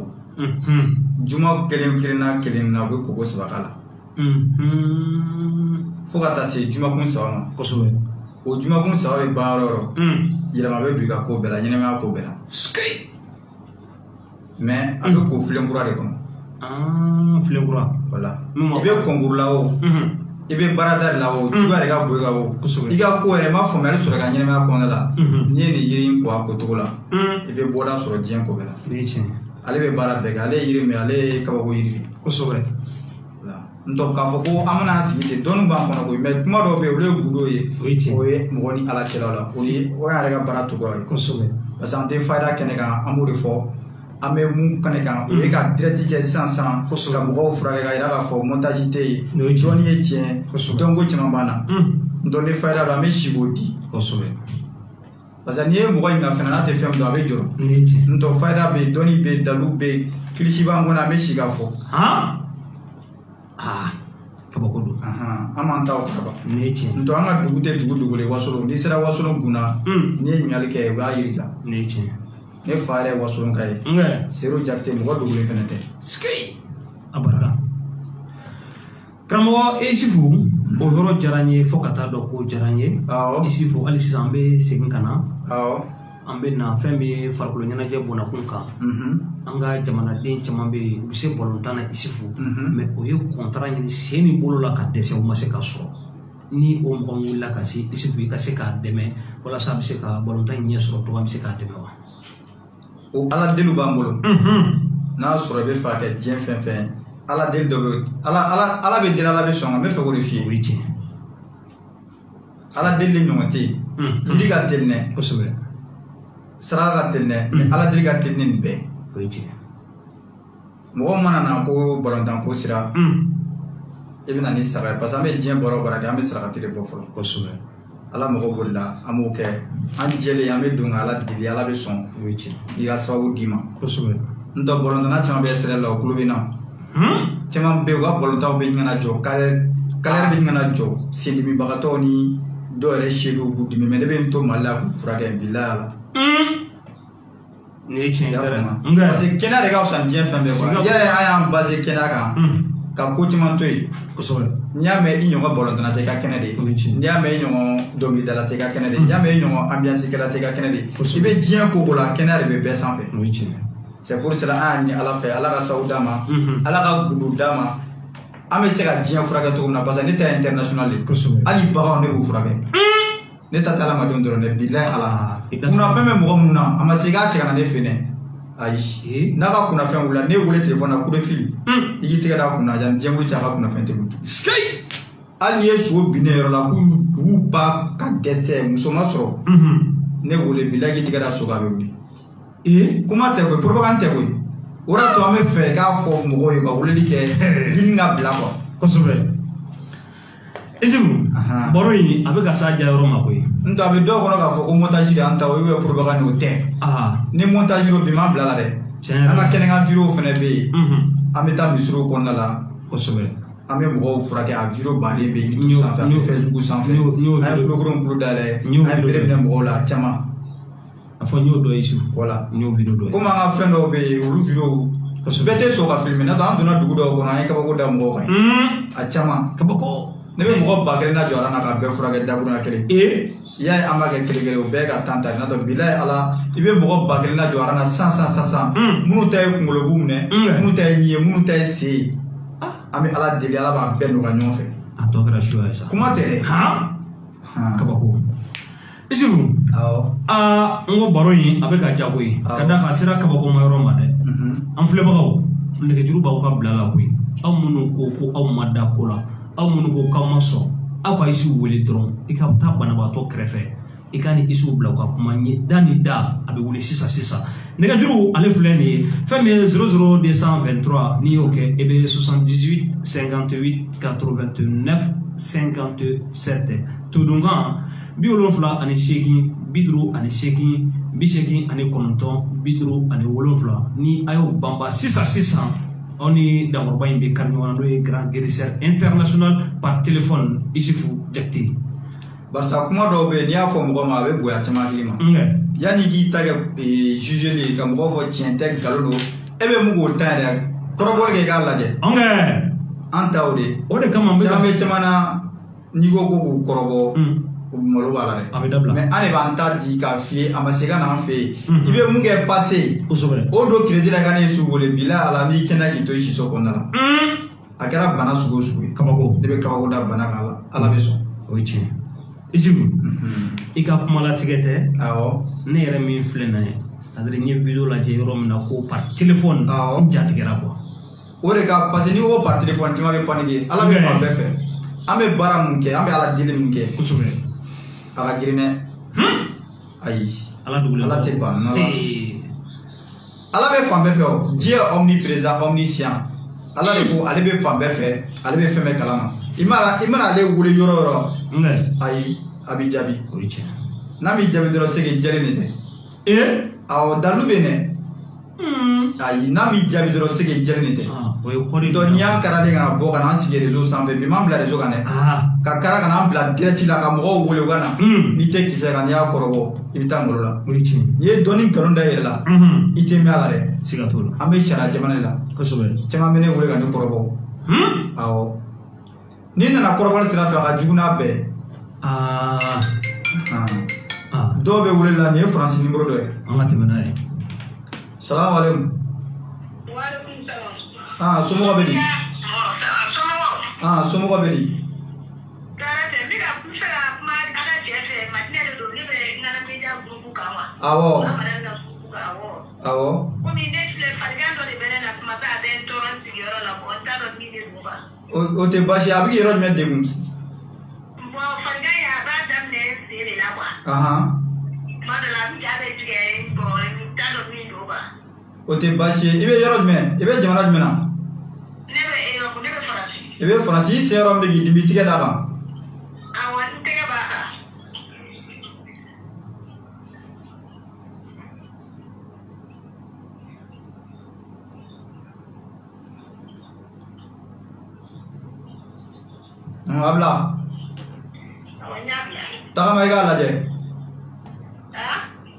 Juma kelen kelenna kelen na, u bɛ koko 3 k'a la. Fo ka taa se jumakun 3 ma. Kosɛbɛ. O jumakun 3 bɛ ban yɔrɔ o yɔrɔ. Yɛlɛma bɛ don i ka ko bɛɛ la, ɲɛnɛmaya ko bɛɛ la. Mais a bɛ ko filenkura de kɔnɔ. Filenkura. Voilà. I bɛ concours la o. I bɛ baarada de la o, juguya de ka bon i kan o. I ka ko yɛrɛ i ma faamuyali sɔrɔ i ka ɲɛnɛmaya kɔnɔna la. N'i ye nin yiri in ko a kocogo la, i bɛ bɔda sɔrɔ diɲɛ ko bɛɛ la. O ye tiɲɛ ye. Ale bɛ baara bɛɛ kɛ, ale ye yiri min, ale ye kabako yiri de. Kosɛbɛ. Voilà. N tɔ k'a fɔ ko an bɛna sigi ten dɔnni b'an kɔnɔ koyi mais kuma dɔw bɛ yen olu ye gundo ye o ye mɔgɔ ni ala cɛla la o ye o y'an yɛrɛ ka baara cogoya ye kosɛbɛ parce que an tɛ fayida kɛnɛ kan an b'o de fɔ an bɛ mun kɛnɛ kan o ye ka direct kɛ sisan sisan ka mɔgɔw furakɛ ka yira k'a fɔ montage tɛ yen dɔnni ye tiɲɛ dɔnko caman b'an na n tɔ ni fayida don an bɛ si k'o di kosɛbɛ parce que n'i ye mɔgɔ ɲininka fɛnɛ n'a tɛ fɛn min dɔn a bɛ jɔrɔ n tɔ fayida bɛ yen dɔnni bɛ yen dalu bɛ yen kilisi b'an kɔnɔ an bɛ si k'a fɔ kabako don an b'an taw kaba nin ye tiɲɛ n tɔ an ka dugu tɛ dugu dogolen Wasolon n'i sera Wasolon gunna n'i ye ɲininkali kɛ u b'a yir'i la nin ye tiɲɛ ne fa yɛrɛ ye Wasolon ka ye Seru Jakite mɔgɔ dogolen fɛnɛ tɛ a barika karamɔgɔ Isufu o yɔrɔ diyara n ye fo ka taa dɔn ko diyara n ye Isufu hali sisan an bɛ segin ka na an bɛ na fɛn min ye farikolo ɲɛnajɛ bɔnnakun kan an ka jamanaden caman bɛ yen u bɛ se balontan na Isufu mais o ye kɔntara ɲini sen ni bolo la ka dɛsɛ u ma se ka sɔrɔ ni o mɔgɔ min wulila ka se Isufu i ka se k'a dɛmɛ walasa a bɛ se ka balontan in ɲɛ sɔrɔ cogo min bɛ se k'a dɛmɛ wa o ala deliw b'an bolo n'a sɔrɔ i bɛ fɛ ka kɛ diɲɛ fɛn fɛn ala deli dɔ bɛ ala bɛ deli ala bɛ sɔn n bɛ fɛ k'o de f'i ye o ye tiɲɛ ala deli ɲɔgɔn tɛ yen yiri ka teli dɛ kosɛbɛ saraka ka teli dɛ mais ala deli ka teli ni nin bɛɛ o ye tiɲɛ mɔgɔ mana na ko balontan ko sira i bɛ na ni saga ye parce que an bɛ diɲɛ baara o baara kɛ an bɛ sarakati de bɔ fɔlɔ kosɛbɛ ala mago b'o la an b'o kɛ an jɛlen an bɛ don ka ala deli ala bɛ sɔn o ye tiɲɛ i ka sababu d'i ma kosɛbɛ n tɔ balontanna caman bɛ sira la o kulo bɛ na caman bɛ yen u ka balontanw bɛ ɲini ka na jɔ kalɛri bɛ ɲini ka na jɔ sendimibagatɔw ni dɔw yɛrɛ seerew b'u dimi mais ne bɛ n to Mali la k'u furakɛ bilahi ala nin ye tiɲɛ ye parce que kɛnɛya de ka fisa ni diɲɛ fɛn bɛɛ quoi y'a ye an y'an basé kɛnɛya kan ka ko caman to yen kosɛbɛ n'i y'a mɛn i ɲɔgɔn balontanna tɛ i ka kɛnɛ de ye n'i y'a mɛn i ɲɔgɔn dɔnkilidala tɛ i ka kɛnɛ de ye n'i y'a mɛn i ɲɔgɔn ambiance kɛla tɛ i ka kɛnɛ de ye i bɛ diɲɛ ko ko la kɛnɛya de bɛ bɛɛ sanfɛ c'est pour cela an y'a ɲini ala fɛ ala ka sababu d'a ma ala ka gundo d'a ma an bɛ se ka diɲɛ furakɛ cogo min na parce que ne ta ye international ye hali baganw ne b'u furakɛ ne ta tɛ adamadenw dɔrɔn dɛ bilahi ala kunnafɛn bɛ mɔgɔ minnu na a ma se i k'a cɛ ka na ne fɛ yen dɛ ayi n'a ka kunnafɛn wulila ne wele telefɔni na coup de fil i k'i tɛgɛ da kunna yanni diɲɛ wuli cɛ a ka kunnafɛn tɛ wuli hali n'i ye sogo bin ne yɔrɔ la k'u y'u ba ka dɛsɛ muso ma sɔrɔ ne wele bilahi k'i tɛgɛ da so kan a bɛ wuli kuma tɛ koyi propagande tɛ koyi o de y'a to an bɛ fɛ k'a fɔ mɔgɔw ye ka weleli kɛ ligne ka bila quoi kosɛbɛ Isufu baro in a bɛ ka s'a diya yɔrɔ ma koyi n tɔ a bɛ dɔw kɔnɔ k'a fɔ ko montage de y'an ta o ye propagande o tɛ ni montage don bi m'an bila la dɛ an ka kɛnɛkan vidéo fɛnɛ bɛ yen an bɛ taa misiriw kɔnɔna la kosɛbɛ an bɛ mɔgɔw furakɛ a vidéo baden bɛ YouTube sanfɛ a bɛ Facebook sanfɛ an ye kulokoro kulo dayɛlɛ an ye bere minɛ mɔgɔw la a caman a fɔ n y'o dɔ ye Isufu voilà n y'o vidéo dɔ ye komi an ka fɛn dɔw bɛ yen olu vidéo bɛɛ tɛ sɔn ka filmer n'a tɔ an donna dugu dɔw kɔnɔ an ye kabako da mɔgɔw kan a caman kabako ne bɛ mɔgɔ 1000 lajɔ ala na k'a bɛɛ furakɛ dakurunya kelen i y'a ye an b'a kɛ kelen kelen o bɛɛ ka tan ta n'a tɔ bilahi ala i bɛ mɔgɔ 1000 lajɔ ala na san minnu ta ye kunkolo b'u minɛ minnu ta ye ɲi ye minnu ta ye sen ye an bɛ ala deli ala b'a bɛɛ nɔgɔya ɲɔgɔn fɛ a tɔ kɛra suya ye sa kuma tɛ dɛ kabako Isufu n ko baro in a bɛ ka diya koyi ka d'a kan a sera kabakoma yɔrɔ ma dɛ an filɛbagaw nɛgɛjuru b'aw ka bila la koyi aw minnu ko ko aw ma da ko la aw minnu ko k'aw ma sɔn aw ka Isufu wele dɔrɔn i ka taa banabaatɔ kɛrɛfɛ i ka ni Isufu bila u ka kuma ɲɛ da ni da a bɛ wuli sisan sisan nɛgɛjuru ale filɛ nin ye fɛn min ye 00223 n'i y'o kɛ i bɛ 78 58 89 57 todunkan 78 58 89 57 ni a y'o banba sisan sisan aw ni dankɔrɔba in bɛ kari ɲɔgɔn na n'o ye grand guérisseur international par téléphone Isufu Jakite. Barisa kuma dɔw bɛ yen n'i y'a fɔ mɔgɔ ma a bɛ bonya caman hakili ma. Yanni k'i ta kɛ jugeli ye ka mɔgɔw fɔ tiɲɛ tɛ nkalon don e bɛ mun k'o ta yɛrɛ kɔrɔbɔli kɛ i k'a lajɛ. An ta o de. O de kama n bɛ caman bɛ caman na n'i ko k'u kɔrɔbɔ. Malo b'a la dɛ a bɛ dabila mais an de b'an ta di k'a f'i ye a ma se ka n'an fɛ yen i bɛ mun kɛ passé kosɛbɛ o don crédit la ka ne su wele bila ala n'i kɛnɛya k'i to i siso kɔnɔna la a kɛra bana sugu o sugu ye kabako ne bɛ kabako da bana kan ala bɛ sɔn o ye tiɲɛ Isufu i ka kuma latigɛ tɛ awɔ ne yɛrɛ min filɛ nin ye c'est à dire n ye vidéo lajɛ yɔrɔ min na ko par téléphone n jatigɛra quoi O de ka parce que n'i ko par téléphone caman bɛ paniquer. Ala bɛ fan bɛɛ fɛ. An bɛ baara mun kɛ, an bɛ Ala deli mun kɛ. Kosɛbɛ. A ka girin dɛ. Ayi. Ala dugulen. Ala tɛ ban. Ala bɛ fan bɛɛ fɛ o. Dieu est omniprésent, omniscient. Ala de ko ale bɛ fan bɛɛ fɛ, ale bɛ fɛn bɛɛ kalama. I mana ale wele yɔrɔ o yɔrɔ. Ayi, a b'i jaabi. O ye tiɲɛ. N'a m'i jaabi dɔrɔn c'est que jɛlen de tɛ. Awɔ, dalu bɛ yen dɛ. Ayi, n'a m'i jaabi dɔrɔn c'est que jɛlen de tɛ. O ye kɔri. Donc n'i y'an karalen ka bɔ ka n'an sigi réseau sanfɛ, bi m'an bila réseau kan dɛ. Ka kara ka n'an bila direct la ka mɔgɔw wele u ka na. N'i tɛ kisɛ kan, n'i y'a kɔrɔbɔ, i bɛ taa ngolo la. O ye tiɲɛ. N'i ye dɔnni nkalon da i yɛrɛ la, i tɛ mɛn a la dɛ. Siga t'o la. An bɛ sariya jamana de la. Kosɛbɛ. Caman bɛ ne wele ka ne kɔrɔbɔ. Awɔ. N'i nana kɔrɔbɔli sira fɛ, a ka jugu n'a bɛɛ. Dɔw bɛ wele la, nin ye Faransi numéro dɔ ye. An ka tɛmɛ n'a ye. Salamu aleykum. Somɔgɔw bɛ di? Somɔgɔw bɛ di? Awɔ. Awɔ. O tɛ baasi ye, a bɛ k'i yɔrɔ jumɛn degun? O tɛ baasi ye, i bɛ yɔrɔ jumɛn? I bɛ jamana jumɛn na? I bɛ Faransi, i sen yɔrɔ min bɛ k'i dimi, i tɛgɛ d'a kan. Awɔ, n tɛgɛ b'a kan. A bila. Awɔ, n y'a bila. Tagama i k'a lajɛ.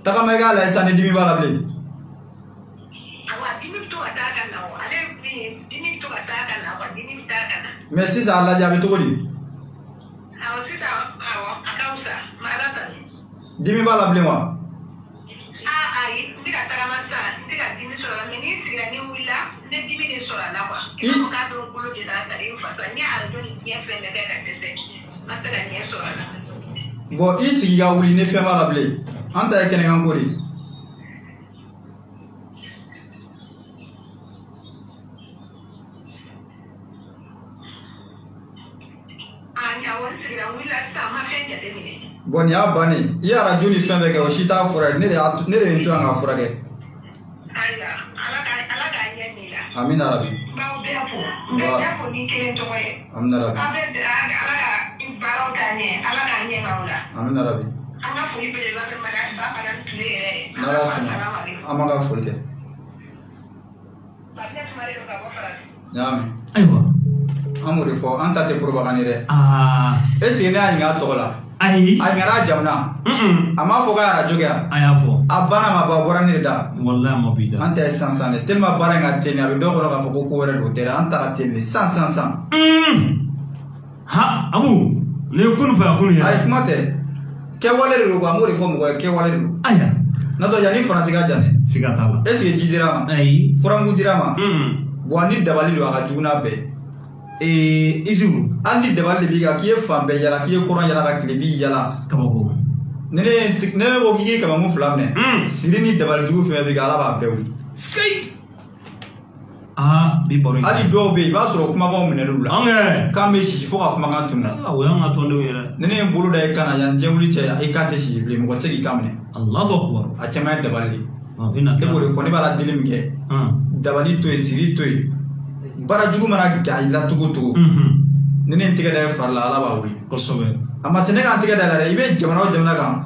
Tagama i k'a lajɛ sisan ni dimi b'a la bilen. Mais sisan a lajɛ a bɛ cogo di? Awɔ, sisan awɔ, a ka fisa, mɛ Ala tanu. Dimi b'a la bilen wa? Ayi, n bɛ ka tagama sisan, n tɛ ka dimi sɔrɔ la, mɛ ni n sigira ni n wulila, n bɛ dimi de sɔrɔ a la quoi. I b'a fɔ k'a bɛ n bolo de la ka n fasa, n ye arajo ni diɲɛ fɛn bɛɛ kɛ ka dɛsɛ, n ma se ka ɲɛ sɔrɔ a la. Bon, i sigi ka wuli ni fɛn b'a la bilen, an ta ye kɛnɛkanko de ye. Bon, nin y'a bannen, i ye arajo ni fɛn bɛɛ kɛ, o si t'a fura ye, ne de ye n to yan k'a furakɛ. Ayiwa, Ala k'a ɲɛ min la. Amina rabi. N b'aw bɛɛ fo, n bɛ bɛɛ fo ni kelen tɔgɔ ye. Amina rabi. Aw bɛ Ala ka baaraw taa ɲɛ, Ala k'a ɲɛ m'aw la. Amina rabi. An ka foli belebeleba bɛ ba Madame Ture yɛrɛ ye. N'Ala sɔnna, an b'an ka foli kɛ. N y'a mɛn. Ayiwa. An b'o de fɔ, an ta tɛ propagande dɛ. Est ce que ne y'a ɲininka a tɔgɔ la? Ayi. A ɲininkara a jamu na. A m'a fɔ k'a ye arajo kɛ yan. A y'a fɔ. A banna ma ban, a bɔra ne de da. Walahi a ma b'i da. An ta ye san san de. Tellement baara in ka teli, a bɛ dɔw kɔnɔ k'a fɔ ko wɛrɛ don, o tɛ dɛ. An ta ka teli san san san. Ha, Abu, ne ye kunu fɛ a kunu yɛrɛ. Ayi, kuma tɛ. Kɛwale de don quoi, an b'o de fɔ mɔgɔ ye, kɛwale de don. Ayiwa. N'o tɛ yanni Faransi ka jan dɛ. Siga t'a la. Est ce que ji dira a ma? Ayi. Furamugu dira a ma? Bon, ni dabali don, a ka jugu n'a bɛɛ ye. Isufu. Hali ni dabali de b'i kan, k'i ye fan bɛɛ yala, k'i ye kɔrɔn yala ka tile b'i yala. Kabako. Ni ne ko k'i ye kamakun fila minɛ. Siri ni dabali jugu fɛn bɛ kɛ, Ala b'a bɛɛ wuli. Sikayi. Bi baro in. Hali dɔw bɛ yen, i b'a sɔrɔ kumakanw minɛlen u la. An kɛ. Kan bɛ sisi fo ka kumakan tunu. O y'an ka tɔndenw yɛrɛ. Ni ne ye n bolo da i kan na, yanni diɲɛ wuli cɛ, i kan tɛ sisi bilen, mɔgɔ tɛ se k'i kan minɛ. Alahu akubar. A caman ye dabali de ye. Ne b'o de fɔ, ne b'a la deli min kɛ. Dabali to yen, siri to yen. Baara jugu mana gan i la cogo o cogo. Ni ne ye n tɛgɛ da i fari la, Ala b'a wuli. Kosɛbɛ. A ma se ne ka n tɛgɛ da la dɛ, i bɛ jamana o jamana kan.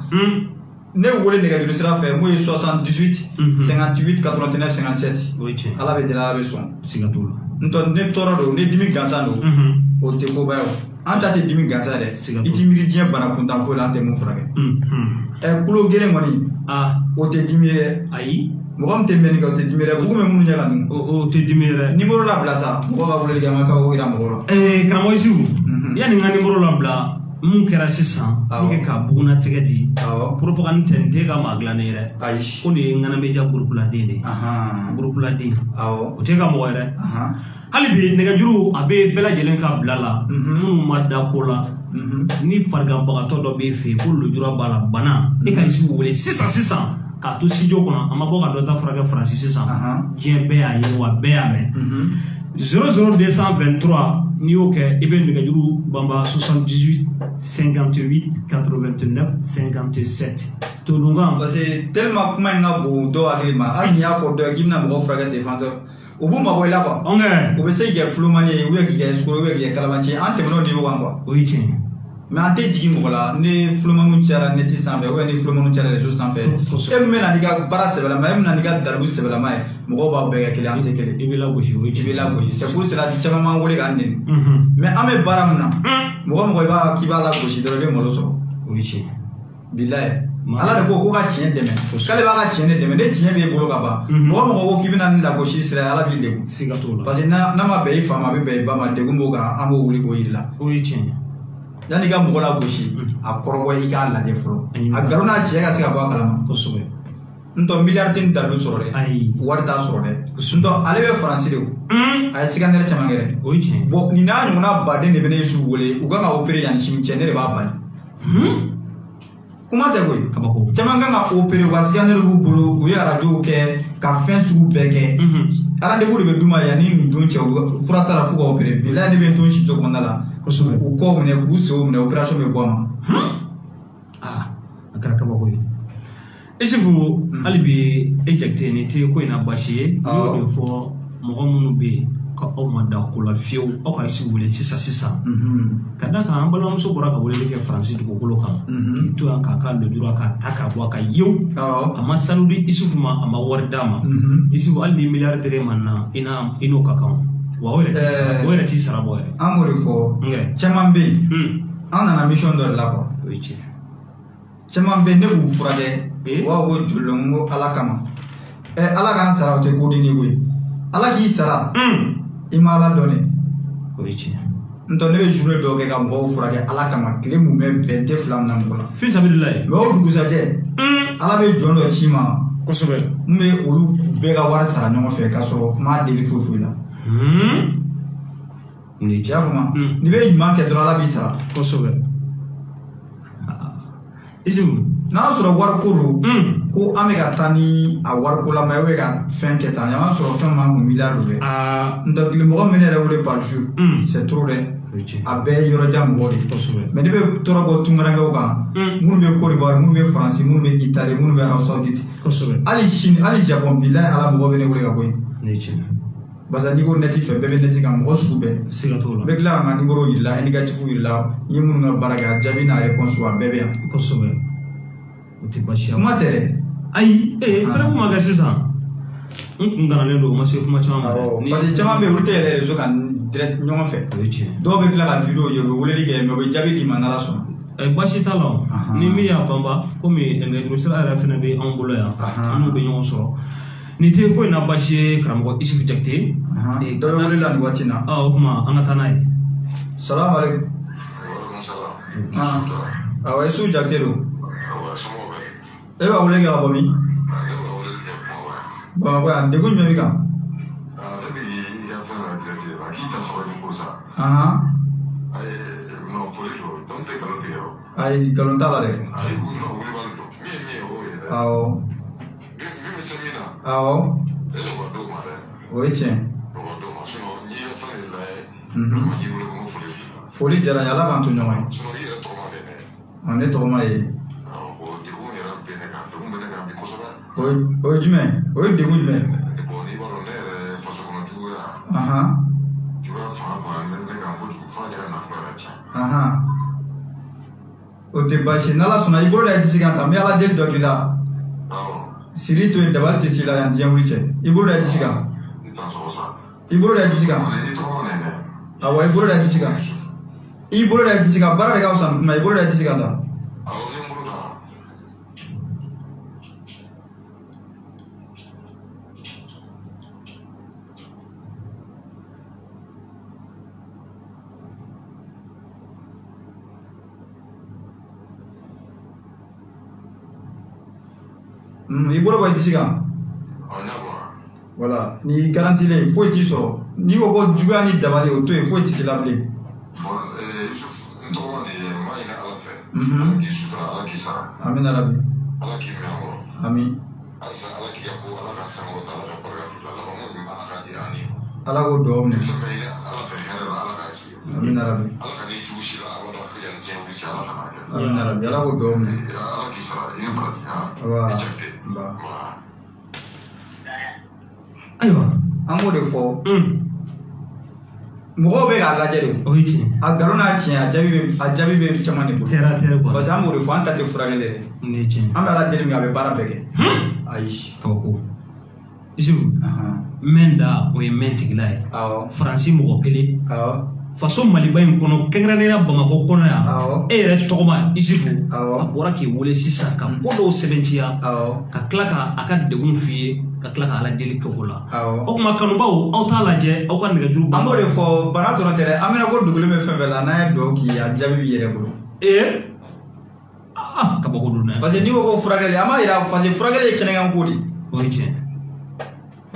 Ne wele nɛgɛjuru sira fɛ, mun ye 78 58 89 57. O ye tiɲɛ. Ala bɛ deli, Ala bɛ sɔn. Siga t'o la. N tɔ ne tɔɔrɔ don, ne dimi gansan don. O tɛ koba ye o. An ta tɛ dimi gansan ye dɛ. I t'i miiri diɲɛ bana kuntan foyi la, an tɛ mun furakɛ. Kulo geren kɔni. O tɛ dimi ye dɛ. Ayi. Mɔgɔ min tɛ mɛnni kɛ, o tɛ dimi dɛ. Bugun bɛ minnu ɲɛ ka dun. O tɛ dimi yɛrɛ. Nimoro labila sa, mɔgɔ ka weleli kɛ, an ka kabako yira mɔgɔw la. Karamɔgɔ Isufu, yanni n ka nimoro labila, mun kɛra sisan, pour que ka bugunnatigɛ di. Propagande tɛ, n tɛ ka maa dilan ne yɛrɛ. Ayi. Ko nin ye Ŋanameja groupe la den de ye. Groupe la den. O tɛ ka mɔgɔ yɛrɛ. Hali bi nɛgɛjuru a bɛ bɛɛ lajɛlen ka bila la. Minnu ma da ko la. Ni fariganbagatɔ dɔ b'e fɛ yen ko lujura b'a la, bana, e ka Isufu wele sisan sisan. K'a to studio kɔnɔ, a ma bɔ ka dɔ ta furakɛ Faransi sisan. Diɲɛ bɛɛ y'a ye wa bɛɛ y'a mɛn. 00223 n'i y'o kɛ i bɛ nɛgɛjuru banba 78 58 89 57 todunkan. Parce que tellement kuma in ka bon dɔw hakili ma, hali n'i y'a fɔ dɔ ye k'i bɛna mɔgɔ furakɛ ten fan dɔ, u b'u mabɔ i la quoi. U bɛ se k'i kɛ fulomani ye, ou bien k'i kɛ escroc, ou bien k'i kɛ kalabanci ye. An tɛmɛn'o niveau kan quoi. O ye tiɲɛ ye. Mais an tɛ jigin mɔgɔ la ni fulomaniw cayara neti sanfɛ, ou bien ni fulomaniw cayara réseau sanfɛ. E min bɛ na n'i ka baara sɛbɛlama ye, e min bɛ na n'i ka dalilu sɛbɛlama ye, mɔgɔw b'aw bɛɛ kɛ kelen, an tɛ kelen. I bɛ lagosi, o ye tiɲɛ. I bɛ lagosi. C'est pour cela caman b'an wele k'an nɛni. Mais an bɛ baara min na, mɔgɔ mɔgɔ i b'a k'i b'a lagosi dɔrɔn, i bɛ malo sɔrɔ. O ye tiɲɛ. Bilaye. Ala de ko ko ka tiɲɛ dɛmɛ, k'ale b'a ka tiɲɛ de dɛmɛ, ne tiɲɛ b'e bolo ka ban. Mɔgɔ mɔgɔ ko k'i bɛna ni lagosi sira ye, Ala b'i degun. Siga t'o la. Parce que n'a ma bɛn i fa ma, a bɛ bɛn i ba ma, degun b'o kan, an b'o wuli k'o yir'i la. O ye tiɲɛ ye. Yanni i ka mɔgɔ lagosi, a kɔrɔbɔ i k'a lajɛ fɔlɔ. A nkalon n'a tiɲɛ ka se ka bɔ a kalama. Kosɛbɛ. N tɔ miliyari tɛ ni dalilu sɔrɔ dɛ. Ayi. Wari t'a sɔrɔ dɛ. N tɔ ale bɛ Faransi de o. A ye siganɛrɛ caman kɛ dɛ. O ye tiɲɛ ye. Bon nin n'a ɲɔgɔnna baden de bɛ ne su wele, u kan ka opérer yanni sini cɛ, ne de b'a bali. Kuma tɛ koyi. Kabako. Caman kan ka opérer, u ka siganɛrɛ b'u bolo, u ye arajow kɛ, ka fɛn sugu bɛɛ kɛ. Rendez-vous de bɛ d'u ma yanni nin don cɛ, fura t'a la f'u ka opérer. Bilaye ne bɛ n to siso kɔnɔna la. Kosɛbɛ. U kɔw minɛ, k'u senw minɛ, opération bɛ bɔ a ma. Aa, a kɛra kabako ye. Isufu, hali bi e Jakite nin tɛ ko in na baasi ye. N y'o de fɔ mɔgɔ minnu bɛ yen ka aw ma da ko la fiyewu, aw ka Isufu wele sisan sisan. Ka d'a kan an balimamuso bɔra ka weleli kɛ Faransi dugukolo kan. K'i to yan k'a ka lujura k'a ta k'a bɔ a kan yewu. A ma sanu di Isufu ma, a ma wari d'a ma. Isufu, hali ni miliyari tere ma na, i n'o ka kan. Wa o yɛrɛ t'i sara, o yɛrɛ t'i sara bɔ yɛrɛ. An b'o de fɔ. Caman bɛ yen. An nana mission dɔ de la quoi. O ye tiɲɛ. Caman bɛ yen, ne b'u furakɛ. U b'a fɔ ko joli n ko Ala kama. Ala k'an sara o tɛ ko den ye koyi. Ala k'i sara. I ma Ala dɔn dɛ. O ye tiɲɛ. N tɔ ne bɛ journée dɔw kɛ ka mɔgɔw furakɛ Ala kama, tile mun bɛ bɛn tɛ fila min na mɔgɔ la. Fisabililayi. Mais o dugusajɛ. Ala bɛ jɔn dɔ ci ma. Kosɛbɛ. N bɛ olu bɛɛ ka wari sara ɲɔgɔn fɛ k'a sɔrɔ n m'a deli foyi foyi la. I y'a faamu? N'i bɛ ɲuman kɛ dɔrɔn Ala b'i sara. Kosɛbɛ. Isufu. N'a y'a sɔrɔ wariko don, ko an bɛ ka taa ni a wariko la, mais e bɛ ka fɛn kɛ tan, a y'a sɔrɔ fɛn m'an kun miliyari don dɛ. N tɛ tile mɔgɔ min ne yɛrɛ wele par jour, c'est trop dɛ. A bɛɛ ye yɔrɔjan mɔgɔ de ye. Kosɛbɛ. Mais ne bɛ tɔɔrɔ bɔ tunkarankew kan, minnu bɛ Côte d'Ivoire, minnu bɛ Faransi, minnu bɛ Italie, minnu bɛ Arabie Saoudite. Kosɛbɛ. Hali Chine, hali Japon, bilahi Ala mɔgɔ bɛ ne wele ka bɔ yen. Ni tiɲɛ. Parce que n'i ko neti fɛ, bɛɛ bɛ neti kan, mɔgɔ sugu bɛɛ. Siga t'o la. N bɛ tila ka n ka numéro yir'i la, indicatif yir'i la, n ye minnu ka baara kɛ, a jaabi n'a réponse a bɛɛ bɛ yan. Kosɛbɛ. O tɛ baasi ye. Kuma tɛ dɛ. Ayi, preuve ma kɛ sisan. N kun gananen don, o ma se kuma caman ma dɛ. Parce que caman bɛ yen, olu tɛ yɛlɛ réseau kan direct ɲɔgɔn fɛ. O ye tiɲɛ. Dɔw bɛ tila ka vidéo ye, u bɛ weleli kɛ, mais u bɛ jaabi d'i ma n'Ala sɔnna. Baasi t'a la o. Ni min y'a banba, komi nɛgɛjuru sira yɛrɛ fana bɛ anw bolo yan, an n'u bɛ ɲɔgɔn sɔrɔ. Nin tɛ ko in na baasi ye karamɔgɔ Isufu Jakite. Dɔ bɛ wele la nin waati in na. O tuma an ka taa n'a ye. Salamu aleykum. Awɔ, Isufu Jakite don. E b'a wele kɛ ka bɔ min? Bamakɔ yan, degun jumɛn b'i kan? Ne bɛ i ka fɛn na direct la, k'i ta sɔrɔ nin ko sa. Ayi, non, foli don, donc tɛ nkalon tigɛ o. Ayi, nkalon t'a la dɛ. Ayi, non, wulibali don. Min ye min ye, o ye dɛ. Awɔ. Min bɛ se min na. Awɔ. E y'o ka d'o ma dɛ. O ye tiɲɛ. O ka d'o ma, sinon n'i ka fɛn de lajɛ, vraiment k'i wele ko n ko foli b'i la. Foli diyara n ye, Ala k'an to ɲɔgɔn ye. Sinon i yɛrɛ tɔgɔma bɛ ne. Ne tɔgɔma ye. Awɔ, bon degun yɛrɛ bɛ ne kan, degun bɛ ne kan bi kosɛbɛ. O ye jumɛn? O ye degun jumɛn? Bon n'i b'a dɔn ne yɛrɛ faso kɔnɔ juguya. Juguya fanga bonya ne kan kojugu f'a yɛrɛ nafolo yɛrɛ tiɲɛ. O tɛ baasi ye, n'Ala sɔnna i bolo da i disi kan tan, n bɛ Ala deli dɔ k'i la. Awɔ. Siri to yen, dabali tɛ s'i la yan diɲɛ wuli cɛ. I bolo da i disi kan. I t'an sɔgɔ sa. I bolo da i disi kan. I tɔgɔ ma nɛnɛ. Awɔ, i bolo da i disi kan. I bolo da i disi kan, baara de ka fisa ni kuma ye, i bolo da i disi kan sa. Awɔ, ne bolo da. I bolo bɔ i disi kan. Voilà, ni garantilen foyi t'i sɔrɔ. N'i ko ko juguya ni dabali o to yen, foyi t'i se la bilen. Bon, Yusuf, n tɔgɔ de ye, n b'a ɲini Ala fɛ. Ala k'i sutura, Ala k'i sara. Amina rabi. Ala k'i mɛn a kɔrɔ. Ami. Halisa Ala k'i ka ko, Ala ka sankɔrɔta, Ala ka barika don i la. Laban ko ɲuman Ala k'a di an ni. Ala k'o dugawu minɛ. Fɛn bɛɛ ye Ala fɛ hɛrɛ la, Ala k'a k'i ye. Amina rabi. Ala ka n'i jugu si la abada fo yanni diɲɛ wuli cɛ, Ala kana kɛ. Amina rabi, Ala k'o dugawu minɛ. Ala k'i sara, i ni baraji. Wa. I Jakite. Ba. Ayiwa. An b'o de fɔ. Mɔgɔw bɛ k'a lajɛ de. O ye tiɲɛ. A nkalon n'a tiɲɛ, a jaabi bɛ caman de bolo. Terre à terre quoi. Parce que an b'o de fɔ, an ta tɛ furakɛli dɛ. Nin ye tiɲɛ. An bɛ Ala deli min a bɛ baara bɛɛ kɛ. Ayi. Kabako. Isufu. Mɛn da o ye mɛn tigila ye. Awɔ. Faransi mɔgɔ kelen. Awɔ. Faso Maliba in kɔnɔ kɛrɛnkɛrɛnnenya Bamakɔ kɔnɔ yan. Awɔ. E yɛrɛ tɔgɔma Isufu. Awɔ. A bɔra k'i wele sisan ka ko dɔw sɛbɛntiya. Awɔ. Ka tila ka a ka degun f'i ye, ka tila ka Ala deli kɛ o la. Awɔ. O tuma kanubaw, aw t'a lajɛ aw ka nɛgɛjuru An b'o de fɔ, bana dɔrɔn tɛ dɛ, an bɛna ko dogolen bɛ fɛn fɛn la, n'an ye dugawu k'i ye, a jaabi b'i yɛrɛ bolo. Ee aa, kabako don dɛ. Parce que n'i ko ko furakɛli, an b'a yira, parce que furakɛli ye kɛnɛkan ko de ye. O ye tiɲɛ.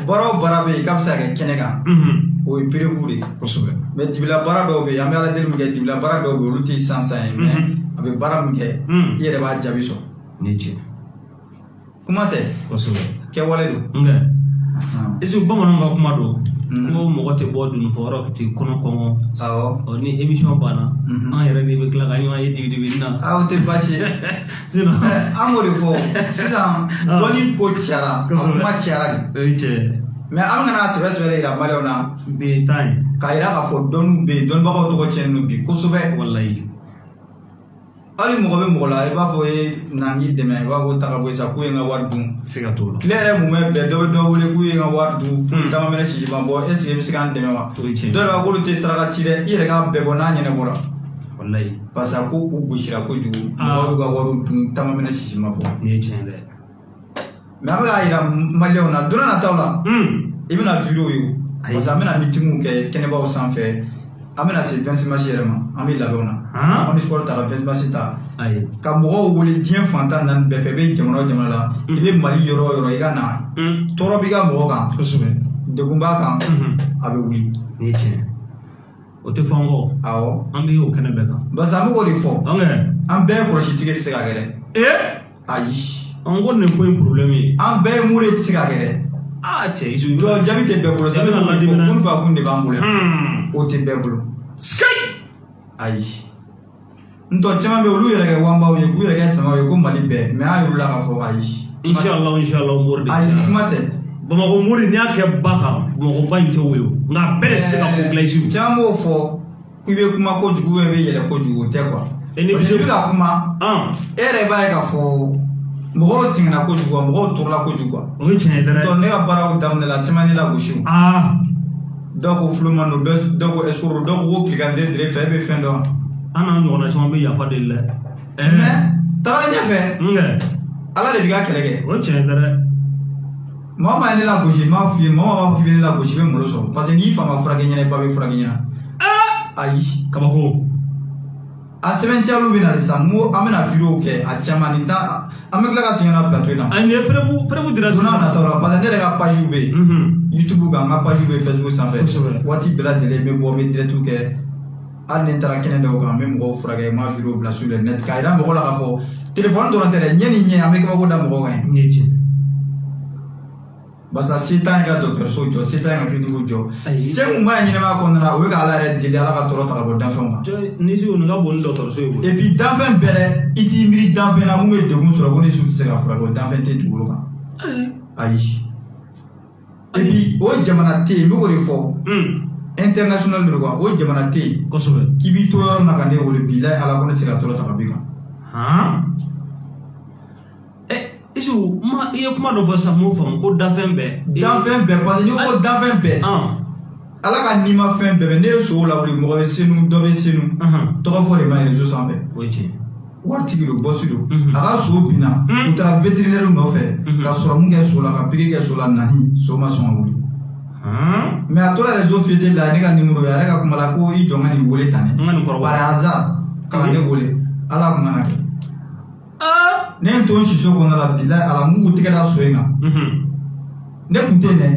Baara o baara bɛ yen k'a bɛ se ka kɛ kɛnɛ kan. O ye preuve de ye. Kosɛbɛ. Mais dibila baara dɔw bɛ yen, an bɛ Ala deli min kɛ, dibila baara dɔw bɛ yen, olu tɛ sansan ye, mais a bɛ baara min kɛ, i yɛrɛ b'a jaabi sɔrɔ. Nin ye tiɲɛ. Kuma tɛ. Kosɛbɛ. Kɛwale don. Nka Isufu, bamananw ka kuma don. Ko mɔgɔ tɛ bɔ dununfɔyɔrɔ k'i kɔnɔ kɔngɔ. Awɔ. Ɔ ni émission banna, an yɛrɛ de bɛ tila ka ɲɔgɔn ye dibi-dibi na. Aw tɛ baasi ye. Sinon. An b'o de fɔ sisan, dɔnni ko cayara, a kuma cayara de. O ye tiɲɛ. Mais an kana sɛbɛ sɛbɛ de yira maliyɛnw na. Bi tan ye. K'a yira k'a fɔ dɔnniw bɛ yen, dɔnnibagaw tɔgɔ tiɲɛnen don bi kosɛbɛ. Walayi. Hali mɔgɔ bɛ mɔgɔ la, i b'a fɔ e na n k'i dɛmɛ, i b'a fɔ ta ka bɔ yen sa, k'u ye n ka wari dun. Siga t'o la. Tile yɛrɛ mun bɛ bɛn, dɔ bɛ dɔ wele k'u ye n ka wari dun, f'u taama mɛnɛ sisi ma bɔ, est ce que i bɛ se k'an dɛmɛ wa? O ye tiɲɛ. Dɔw yɛrɛ b'a fɔ k'olu tɛ saraka ci dɛ, i yɛrɛ k'a bɛɛ bɔ n'a ɲɛnabɔra. Walayi. Parce que ko u gosira kojugu, mɔgɔw y'u ka wariw dun, taama mɛnɛ sisi ma bɔ. Nin ye tiɲɛ dɛ. Mais an bɛ k'a yira maliyɛnw na, don nataw la, i bɛna vidéo ye o. Parce que an bɛna meeting kɛ kɛnɛbaw sanfɛ, an bɛna se 26 mars yɛrɛ ma, an bɛ labɛnw na. An bɛ sport ta ka 26 mars ta. Ka mɔgɔw wele diɲɛ fantan naani bɛɛ fɛ, i bɛ jamana o jamana la, i bɛ Mali yɔrɔ o yɔrɔ, i ka na. Tɔɔrɔ b'i ka mɔgɔ kan. Kosɛbɛ. Degun b'a kan. A bɛ wuli. Nin ye tiɲɛ. O tɛ fɔ an kɔ. Awɔ. An bɛ o kɛnɛ bɛɛ kan. Parce que an bɛ k'o de fɔ. An bɛɛ ye kɔlɔsitigi tɛ se ka kɛ dɛ. Ee. Ayi. An ko nin ko in problème ye. An bɛɛ ye muru ye tɛ se ka kɛ dɛ. Aa cɛ Isufu. Dɔw jaabi tɛ bɛɛ bolo sa. I bɛna lajɛ. Kun fa kun de b'an bolo yan. O tɛ bɛɛ bolo. Sikayi. Ayi. N tɔ caman bɛ yen, olu yɛrɛ kɛ wanbaw ye, k'u yɛrɛ kɛ samaw ye ko Mali bɛɛ, mais an yɛrɛ la k'a fɔ ayi. Inshallah, inshallah, mori de. Ayi, kuma tɛ. Bamakɔ mori n'i y'a kɛ ba kan, Bamakɔ ba in tɛ woyo. Nka a bɛɛ de tɛ se ka ko dilan Isufu. Caman b'o fɔ k'i bɛ kuma kojugu, i bɛ yɛlɛ kojugu, o tɛ quoi. E ni Parce que i bɛ ka kuma. E yɛrɛ b'a ye k'a fɔ mɔgɔw sɛgɛnna kojugu, mɔgɔw tɔɔrɔla kojugu quoi. O ye tiɲɛ ye dɛ. Donc ne ka baaraw daminɛ la, caman ne lagosi o. Dɔw ko fuloman don, dɔw ko escroc, dɔw ko tilegan den dire fɛ, e bɛ fɛn dɔn. An n'an ɲɔgɔnna caman bɛ yafa deli dɛ. Mais tagalen ɲɛfɛ. Ala de b'i ka kɛlɛ kɛ. O ye tiɲɛ ye dɛ. Maa o maa ye ne lagosi, n b'a f'i ye, maa o maa b'a fɔ k'i bɛ ne lagosi, i bɛ malo sɔrɔ. Parce que n'i fa ma furakɛ ɲɛna, i ba bɛ furakɛ ɲɛna. Ayi. Kabako. A sɛbɛntiyaliw bɛ na de sisan, n ko an bɛna vidéo kɛ a caman nin ta, an bɛ tila ka segin ka na plateau in na. Ayi, nin ye preuve dira sisan. Don n'a nataw la, parce que ne yɛrɛ ka page bɛ yen. YouTube kan, n ka page bɛ yen Facebook sanfɛ. Kosɛbɛ. Waati bɛɛ lajɛlen n bɛ bɔ, n bɛ direct kɛ. Hali ni n taara kɛnɛ dɔw kan, n bɛ mɔgɔw furakɛ, n b'a vidéo bila sur le net k'a yira mɔgɔw la k'a fɔ téléphone dɔrɔn tɛ dɛ, ɲɛ ni ɲɛ, an bɛ kabako da mɔgɔw kan yen. Nin ye tiɲɛ. Barisa se t'an ye ka dɔgɔtɔrɔso jɔ, se t'an ye ka clinique jɔ. Se mun b'a ye ɲɛnɛmaya kɔnɔna la, o ye ka Ala yɛrɛ deli, Ala ka tɔɔrɔ ta ka bɔ danfɛnw kan. Ni su nin ka bon ni dɔgɔtɔrɔso ye koyi. Et puis danfɛn bɛɛ dɛ, i t'i miiri danfɛn na mun bɛ degun sɔrɔ ko ni su tɛ se ka furakɛ, o danfɛn tɛ dugukolo kan. Ayi. Et puis o jamana tɛ yen, n bɛ k'o de fɔ. International de quoi, o jamana tɛ yen. Kosɛbɛ. K'i b'i to yɔrɔ min na ka ne wele bilayi Ala ko ne tɛ se ka tɔɔrɔ ta ka b'i kan. Isu, ma i ye kuma dɔ fɔ sisan, m'o faamu ko danfɛn bɛɛ. Danfɛn bɛɛ, parce que n'i ko danfɛn bɛɛ. Ala ka nimafɛn bɛɛ bɛ, ne ye sogo lawuli, mɔgɔ bɛ Senu, dɔ bɛ Senu. Tɔgɔ fɔ de ma ɲi réseau sanfɛ. O ye tiɲɛ. Waritigi don, bɔsi don. A ka so binna, u taara vétérinaire nɔfɛ, ka sɔrɔmu kɛ so la, ka pikiri kɛ so la, nahi, so ma sɔn ka wuli. Mais a tora réseau fiyɛli la, ne ka numéro ye, a yɛrɛ ka kuma la ko i jɔ n ka nin wele tan dɛ. N ka nin kɔrɔbɔ. Par hasard, ka ne wele, Ala kun kana kɛ. Ne ye n to n siso kɔnɔna la bilayi Ala, n k'u tɛgɛ da so in kan. Ne kun tɛ yen dɛ.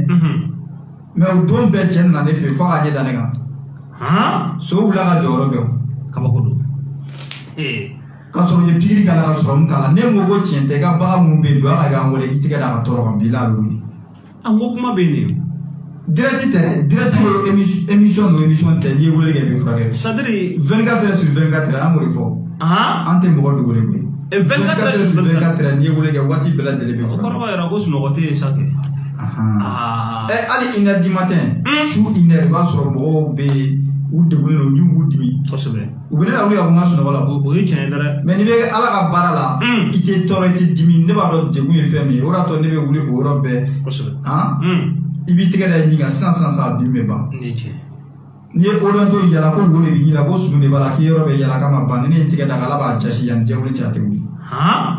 Mais o don bɛɛ cɛ nana ne fɛ yen fo k'a ɲɛ da ne kan. So wulila ka jɔyɔrɔ bɛɛ o. Kabako don. K'a sɔrɔ u ye pikiri k'a la, ka sɔrɔmu k'a la. Ne ko ko tiɲɛ tɛ, i ka bagan minnu bɛ yen, don a ka k'an wele, i tɛgɛ da ka tɔɔrɔ kan, bilayi a bɛ wuli. A n ko kuma bɛ yen de. Direct tɛ direct o émission do émission tɛ n'i ye weleli kɛ i bɛ furakɛ. C'est-à-dire 24 heures sur 24 an b'o de fɔ. An tɛ mɔgɔ dogolen koyi. 24 heures sur 24 n'i ye weleli kɛ waati bɛɛ lajɛlen bɛ furakɛ. O kɔrɔ b'a jira ko sunɔgɔ tɛ yen sa kɛ. Hali 1 heure du matin su 1 heure i b'a sɔrɔ mɔgɔw bɛ yen u degunnen don n'u b'u dimi. Kosɛbɛ. U bɛ ne lawuli ka bɔ n ka sunɔgɔ la. O ye tiɲɛ ye dɛ. Mais n'i bɛ Ala ka baara la. I tɛ tɔɔrɔ i tɛ dimi ne b'a dɔn degun ye fɛn min ye o de y'a to ne bɛ wuli k'o yɔrɔ bɛɛ. Kosɛbɛ. I b'i tɛgɛ da i ɲin kan sisan a dimi bɛ ban. Nin ye tiɲɛ. N'i ye odonto yala ko wo de b'i ɲin la ko sun de b'a la k'i yɔrɔ bɛ yala k'a ma ban ni ne ye tɛgɛ da kan Ala b'a jasi yanni diɲɛ wuli cɛ a tɛ wuli.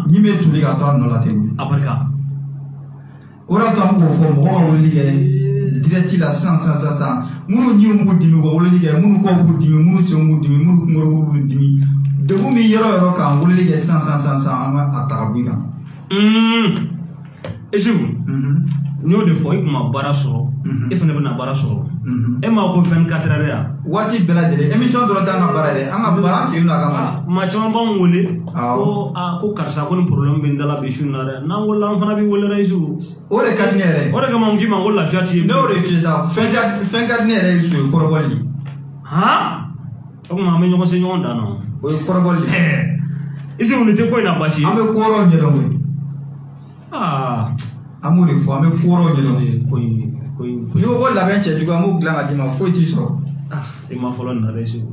Ɲin bɛ toli ka to a nɔ la a tɛ wuli. A barika. O de y'a to an b'o fɔ mɔgɔw ka weleli kɛ direct la sisan minnu ɲinw b'u dimi u ka weleli kɛ minnu kɔw b'u dimi minnu senw b'u dimi minnu kunkolo b'u dimi degun min yɔrɔ yɔrɔ kan weleli kɛ sisan an ka a ta ka bɔ i kan. Isufu. N y'o de fɔ i kun ma baara sɔrɔ e fana bɛna baara sɔrɔ e ma ko 24 heures yan. Waati bɛɛ lajɛlen émission dɔrɔn t'an ka baara ye dɛ an ka baara an sigilen don a kama. Maa caman b'anw wele. Ko aa ko karisa ko ni problème bɛ n da la bi su in na dɛ n'an wele an fana b'i wele dɛ Isufu. O de ka di ne yɛrɛ ye. O de kama n k'i ma ko lafiya t'i ye. Ne y'o de f'i ye sa fɛn ka di ne yɛrɛ ye su ye kɔrɔbɔli de. O tuma an bɛ ɲɔgɔn se ɲɔgɔn dan na. O ye kɔrɔbɔli de. Isufu nin tɛ ko in na baasi ye. An bɛ ko wɛrɛw ɲɛdɔn koyi. An b'o de fɔ an bɛ ko wɛrɛw ɲɛdɔn. N'i ko ko labɛn cɛjugu an b'o dilan ka d'i ma foyi t'i sɔrɔ. I ma fɔlɔ nin na dɛ Isufu.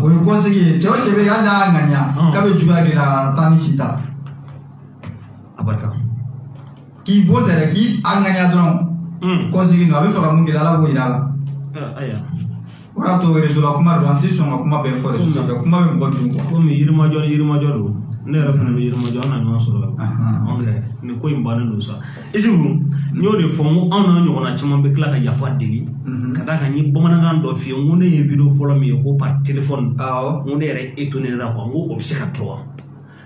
O ye kɔsegi ye cɛ o cɛ bɛ yen hali n'a y'a ŋaniya k'a bɛ juguya kɛ ka taa ni si ta. A barika. K'i bɔ tɛ dɛ k'i a ŋaniya dɔrɔn. Kɔsegi don a bɛ fɛ ka mun kɛ Ala b'o yira a la. Ayiwa. O y'a to réseau la kuma don an tɛ sɔn ka kuma bɛɛ fɔ réseau sanfɛ kuma bɛ mɔgɔ dun quoi. Komi yirimajɔ ni yirimajɔ don. Ne yɛrɛ fana bɛ yirimajɔ an na ɲɔgɔn sɔrɔ la. Nin ko in bannen don sa. Isufu n y'o de fɔ n ko anw n'a ɲɔgɔnna caman bɛ tila ka yafa deli. Ka d'a kan n ye bamanankan dɔ f'i ye n ko ne ye vidéo fɔlɔ min ye ko par téléphone. N ko ne yɛrɛ étonné la quoi n ko o bɛ se ka kɛ wa.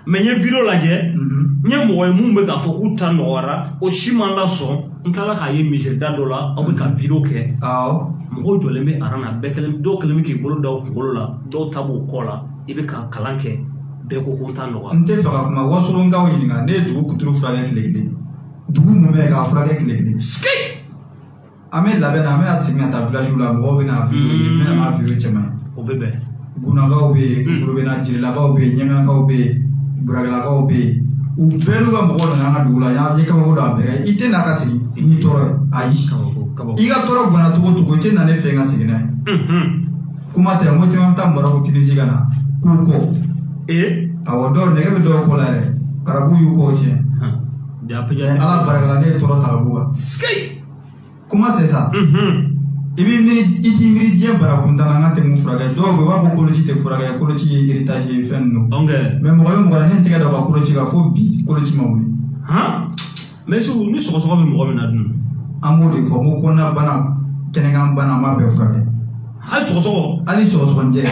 Mais n ye vidéo lajɛ. N ye mɔgɔ ye mun bɛ k'a fɔ k'u ta nɔgɔyara o si man lasɔn n tilala k'a ye misirida dɔ la aw bɛ ka vidéo kɛ. Mɔgɔw jɔlen bɛ aran na bɛɛ kelen dɔw kelen bɛ k'i bolo da u kunkolo la dɔw ta b'u kɔ la i bɛ ka kalan kɛ. Bɛɛ ko ko n t'a nɔgɔya. N tɛ fɛ ka kuma wasolonkaw ɲininka ne ye dugu kuturu furakɛ tile kelen dugu mun bɛ k'a furakɛ tile kelen. An bɛ labɛn na an bɛna segin ka taa village la mɔgɔw bɛ na vidéo ye n bɛna n'a vidéo cɛman ye. O bɛ bɛn. Gunakaw bɛ yen Kulubɛnna Jirelakaw bɛ yen Ɲɛmɛkaw bɛ yen Buragilakaw bɛ yen u bɛɛ n'u ka mɔgɔw nana an ka dugu la yan ye kabako don a bɛɛ kan i tɛ na ka segin ni tɔɔrɔ ye ayi. I ka tɔɔrɔ bɔnna cogo o cogo i tɛ na ne fɛ ka segin n'a ye. Kuma tɛ n ko caman bɛ taa Maroc Tunisie ka na k'u kɔ. Awɔ dɔw nɛgɛ bɛ dɔw kɔ la yɛrɛ karabu y'u kɔ tiɲɛ. Ala barika la ne ye tɔɔrɔ ta ka b'u kan. Kuma tɛ sa. I b'i miiri i t'i miiri diɲɛ bara kuntan na n ka tɛ mun furakɛ dɔw bɛ yen u b'a fɔ koloci tɛ furakɛ koloci ye héritage ye fɛn ninnu. Mais mɔgɔ ye mɔgɔ la ne ye tɛgɛ da u ka koloci kan fo bi koloci ma wuli. Mais Isufu ni sɔgɔsɔgɔ bɛ mɔgɔ min na dun. An b'o de fɔ ko kɔnɔna bana kɛnɛkan bana an b'a bɛɛ furakɛ. Hali sɔgɔsɔgɔ. Hali sɔgɔsɔgɔnijɛ.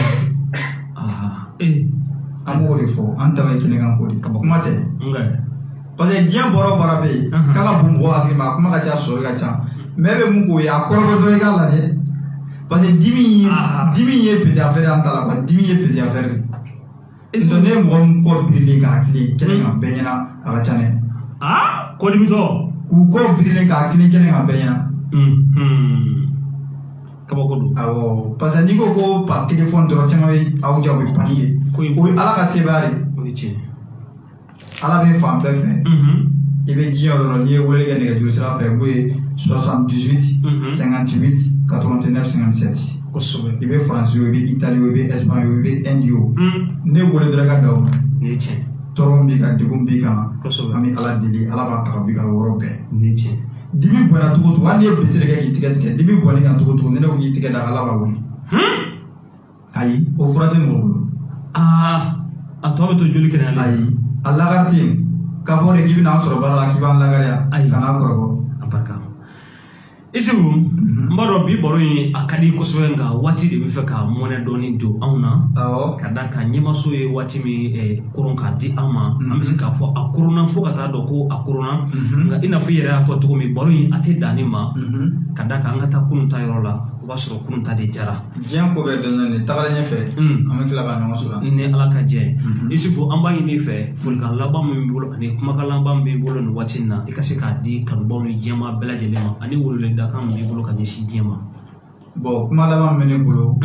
An b'o de fɔ an ta ye kɛnɛkan ko de kuma tɛ. Parce que diɲɛ bɔra o bɔra bɛ yen k'a ka bon mɔgɔ hakili ma a kuma ka ca sɔrɔ ka ca mais e bɛ mun k'o ye a kɔrɔbɔ dɔrɔn i k'a lajɛ parce que dimi ye petit affaire an ta la quoi dimi ye petit affaire de. Sinon ne ye mɔgɔ min kɔ birilen k'a tilen kɛnɛ kan bɛɛ ɲɛna a ka ca dɛ. Kɔdimitɔ. K'u kɔ birilen k'a tilen kɛnɛ kan bɛɛ ɲɛna. Kabako don. Awɔ parce que n'i ko ko par téléphone dɔrɔn caman bɛ aw ja u bɛ paniquer. O ye Ala ka sebaaya de ye. O ye tiɲɛ. Ala bɛ fan bɛɛ fɛ. I bɛ diɲɛ yɔrɔ la n'i ye weleli kɛ nɛgɛjuru sira fɛ k'o ye 78 58 89 57. Kosɛbɛ. I bɛ Faransi o i bɛ Itali o i bɛ Espagne o i bɛ Inde o. Ne wele dɔrɔn i ka da o ma. Nin ye tiɲɛ. Tɔɔrɔ b'i kan degun b'i kan. Kosɛbɛ. An bɛ Ala deli Ala b'a ta ka b'i kan o yɔrɔ bɛɛ. Nin ye tiɲɛ. Dimi bɔnna cogo o cogo hali n'i ye bese de kɛ k'i tigɛ tigɛ dimi bɔnna i kan cogo o cogo ni ne ko k'i tigɛ da Ala b'a wuli. Ayi o fura tɛ mɔgɔ bolo. A tɔ bɛ to joli kɛnɛyalen. Ayi a lakari tɛ yen k'a fɔ de k'i bɛna an sɔrɔ baara la k'i b'an lakariya. Ayi kan'a kɔrɔbɔ. A barika. Isufu n b'a dɔn bi baro in a ka di kosɛbɛ nka waati de bɛ fɛ ka mɔnɛ dɔɔni don anw na. Ka d'a kan ɲɛmaso ye waati min koron k'a di an ma. An bɛ se k'a fɔ a koronna fo ka taa dɔn ko a koronna. Nka i n'a fɔ i yɛrɛ y'a fɔ cogo min baro in a tɛ dan nin ma. Ka d'a kan an ka taa kunun ta yɔrɔ la. o b'a sɔrɔ kunun ta de jara. Diɲɛ ko bɛɛ dɔɔnin dɔɔnin tagalen ɲɛfɛ, an bɛ tila ka ɲɔgɔn sɔrɔ. Ni Ala ka jɛ ye. Isufu, an b'a ɲini i fɛ, folikan laban min b'i bolo ani kumakan laban min b'i bolo nin waati in na, i ka se k'a di kanubaw ni diɲɛmaa bɛɛ lajɛlen ma, ani weleweledakan min b'i bolo ka ɲɛsin diɲɛ ma. Bon, kuma laban min bɛ ne bolo,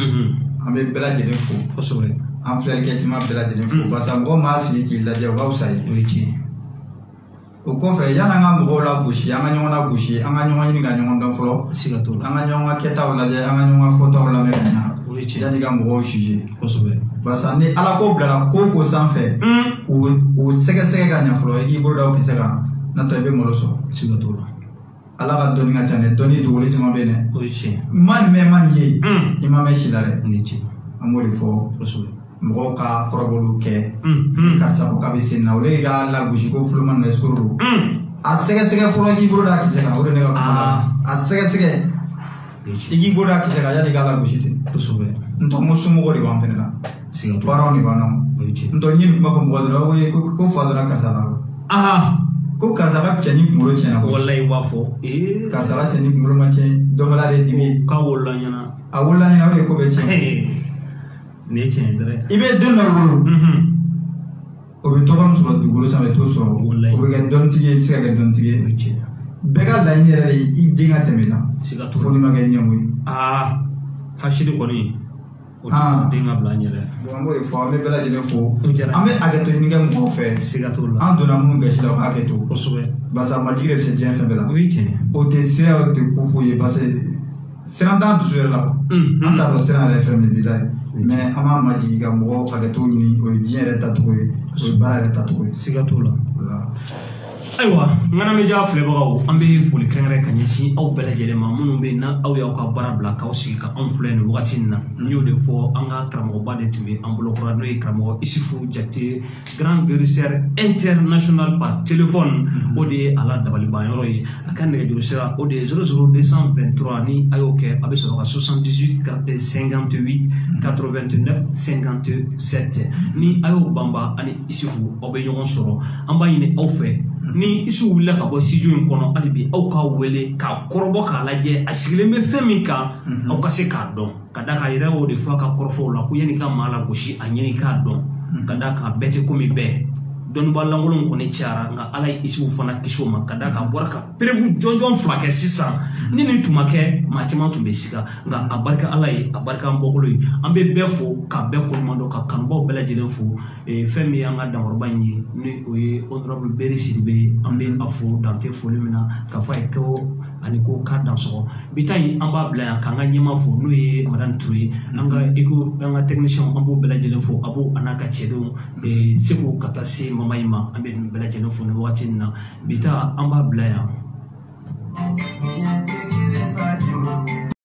an bɛ bɛɛ lajɛlen fo. Kosɛbɛ. An filɛlikɛ jama bɛɛ lajɛlen fo, parce que mɔgɔ maa sigi k'i lajɛ, o ka fisa ye. O ye tiɲɛ ye. O kɔfɛ, yan'an ka mɔgɔw lagosi, an ka ɲɔgɔn lagosi, an ka ɲɔgɔn ɲini ka ɲɔgɔn dɔn fɔlɔ. Siga t'o la. An ka ɲɔgɔn ka kɛtaw lajɛ, an ka ɲɔgɔn ka fɔtaw lamɛn ka ɲa. O ye tiɲɛ. Yanni ka mɔgɔw juger. Kosɛbɛ. Barisa ni Ala ko bilala ko o ko sanfɛ, o sɛgɛsɛgɛ ka ɲa fɔlɔ, i k'i bolo da o kisɛ kan, n'o tɛ i bɛ malo sɔrɔ. Siga t'o la. Ala ka dɔnni ka ca dɛ, dɔnni dogolen caman bɛ yen dɛ. O ye tiɲɛ ye. Ma nin mɛn, ma nin ye, i ma mɛn si la dɛ. O ye tiɲɛ ye. An b'o de fɔ. Kosɛbɛ. Mɔgɔw ka kɔrɔbɔliw kɛ. Karisa ko k'a bɛ sen na, olu ye ka lagosi ko fuloma ninnu escroc don. A sɛgɛsɛgɛ fɔlɔ, i k'i bolo da kisɛ kan, o de ne ka kuma la. A sɛgɛsɛgɛ, i k'i bolo da kisɛ kan yanni i ka lagosi ten. Kosɛbɛ. N tɔ, n ko somɔgɔw de b'an fɛnɛ la. Siga t'o la. Baaraw de b'an na. O ye tiɲɛ. N tɔ, n ye nin kuma fɔ mɔgɔ dɔ la, ko fa donna karisa la. Ko karisa ka cɛnin kunkolo tiɲɛna koyi. Walayi, i b'a fɔ. Karisa ka cɛnin kunkolo ma tiɲɛ, dɔnbala de dimi. K'a wolola ɲɛna. A wolola ɲɛna, o de ye ko bɛɛ tiɲɛ. Nin ye tiɲɛ ye dɛ. I bɛ den dɔ wolo, o bɛ tɔgɔ min sɔrɔ dugukolo sanfɛ, i t'o sɔrɔ. Walayi. O bɛ kɛ dɔnnitigi ye, i tɛ se ka kɛ dɔnnitigi ye. O ye tiɲɛ. Bɛɛ ka laɲini yɛrɛ de ye i den ka tɛmɛ i la. Siga t'o la. Fo n'i ma kɛ ɲɛngo ye. Hasidi kɔni, o tɛ den ka bila an yɛrɛ. Bon, an b'o de fɔ, an bɛ bɛɛ lajɛlen fo. O diyara. An bɛ hakɛto ɲini kɛ mɔgɔw fɛ. Siga t'o la. An donna minnu gasi la, u ka hakɛ to. Kosɛbɛ. Barisa majigi de bɛ se diɲɛ fɛn bɛɛ la. O ye tiɲɛ ye. O tɛ sira, o tɛ ko foyi ye, parce que siran t'an dusu yɛrɛ la. An t'a dɔn siran yɛrɛ fɛn min b'i la ye. Mais an b'a majigi ka mɔgɔw hakɛto ɲini, o ye diɲɛ yɛrɛ tacogo ye, o ye baara yɛrɛ tacogo ye. Siga t'o la. Ayiwa, ŋanamɛja filɛbagaw, an bɛ foli kɛrɛnkɛrɛn ka ɲɛsin aw bɛɛ lajɛlen ma, minnu bɛ yen n'aw y'aw ka baara bila k'aw sigi ka anw filɛ nin wagati in na. N y'o de fɔ, an ka karamɔgɔba de tun bɛ an bolo kɔrɔ, n'o ye karamɔgɔ Isufu Jakite, grand guérisseur international par téléphone. O de ye a la dabalibanyɔrɔ ye. A ka nɛgɛjuru sira, o de ye 00223. Ni a y'o kɛ, a bɛ sɔrɔ ka 78 58 89 57. Ni a y'o banba, ani Isufu, aw bɛ ɲɔgɔn sɔrɔ. An b'a ɲini aw fɛ, ni Isu wulila ka bɔ studio in kɔnɔ, hali bi aw k'a wele k'a kɔrɔbɔ k'a lajɛ a sigilen bɛ fɛn min kan, aw ka se k'a dɔn. Ka d'a kan, a yɛrɛ y'o de fɔ a ka kɔrɔfɔw la, ko yanni ka maa lagosi, a ɲini k'a dɔn. Ka d'a kan, bɛɛ tɛ komi bɛɛ. Dɔnnibaa lankolon kɔni cayara, nka Ala ye Isufu fana kisi o ma. Ka d'a kan, a bɔra ka preuve jɔnjɔn fila kɛ sisan. Ni nin tun ma kɛ, maa caman tun bɛ siga, nka a barika Ala ye, a barika an bɔkolo ye. An bɛ bɛɛ fo ka bɛɛ kolomadɔn, ka kanubaw bɛɛ lajɛlen fo. Fɛn min y'an ka dankɔrɔba in ye, ni o ye honorable Beri Sidibe ye, an bɛ a fo dante foli min na, k'a fɔ a ye ko ani ko k'a dansɔgɔ. Bi ta in, an b'a bila yan k'an ka ɲɛmaa fo, n'o ye madame Ture, an ka eko, an ka technicien, an b'o bɛɛ lajɛlen fo, a b'o a n'a ka cɛdenw, Segu ka taa se mama in ma, an bɛ nin bɛɛ lajɛlen fo nin wagati in na. Bi ta, an b'a bila yan.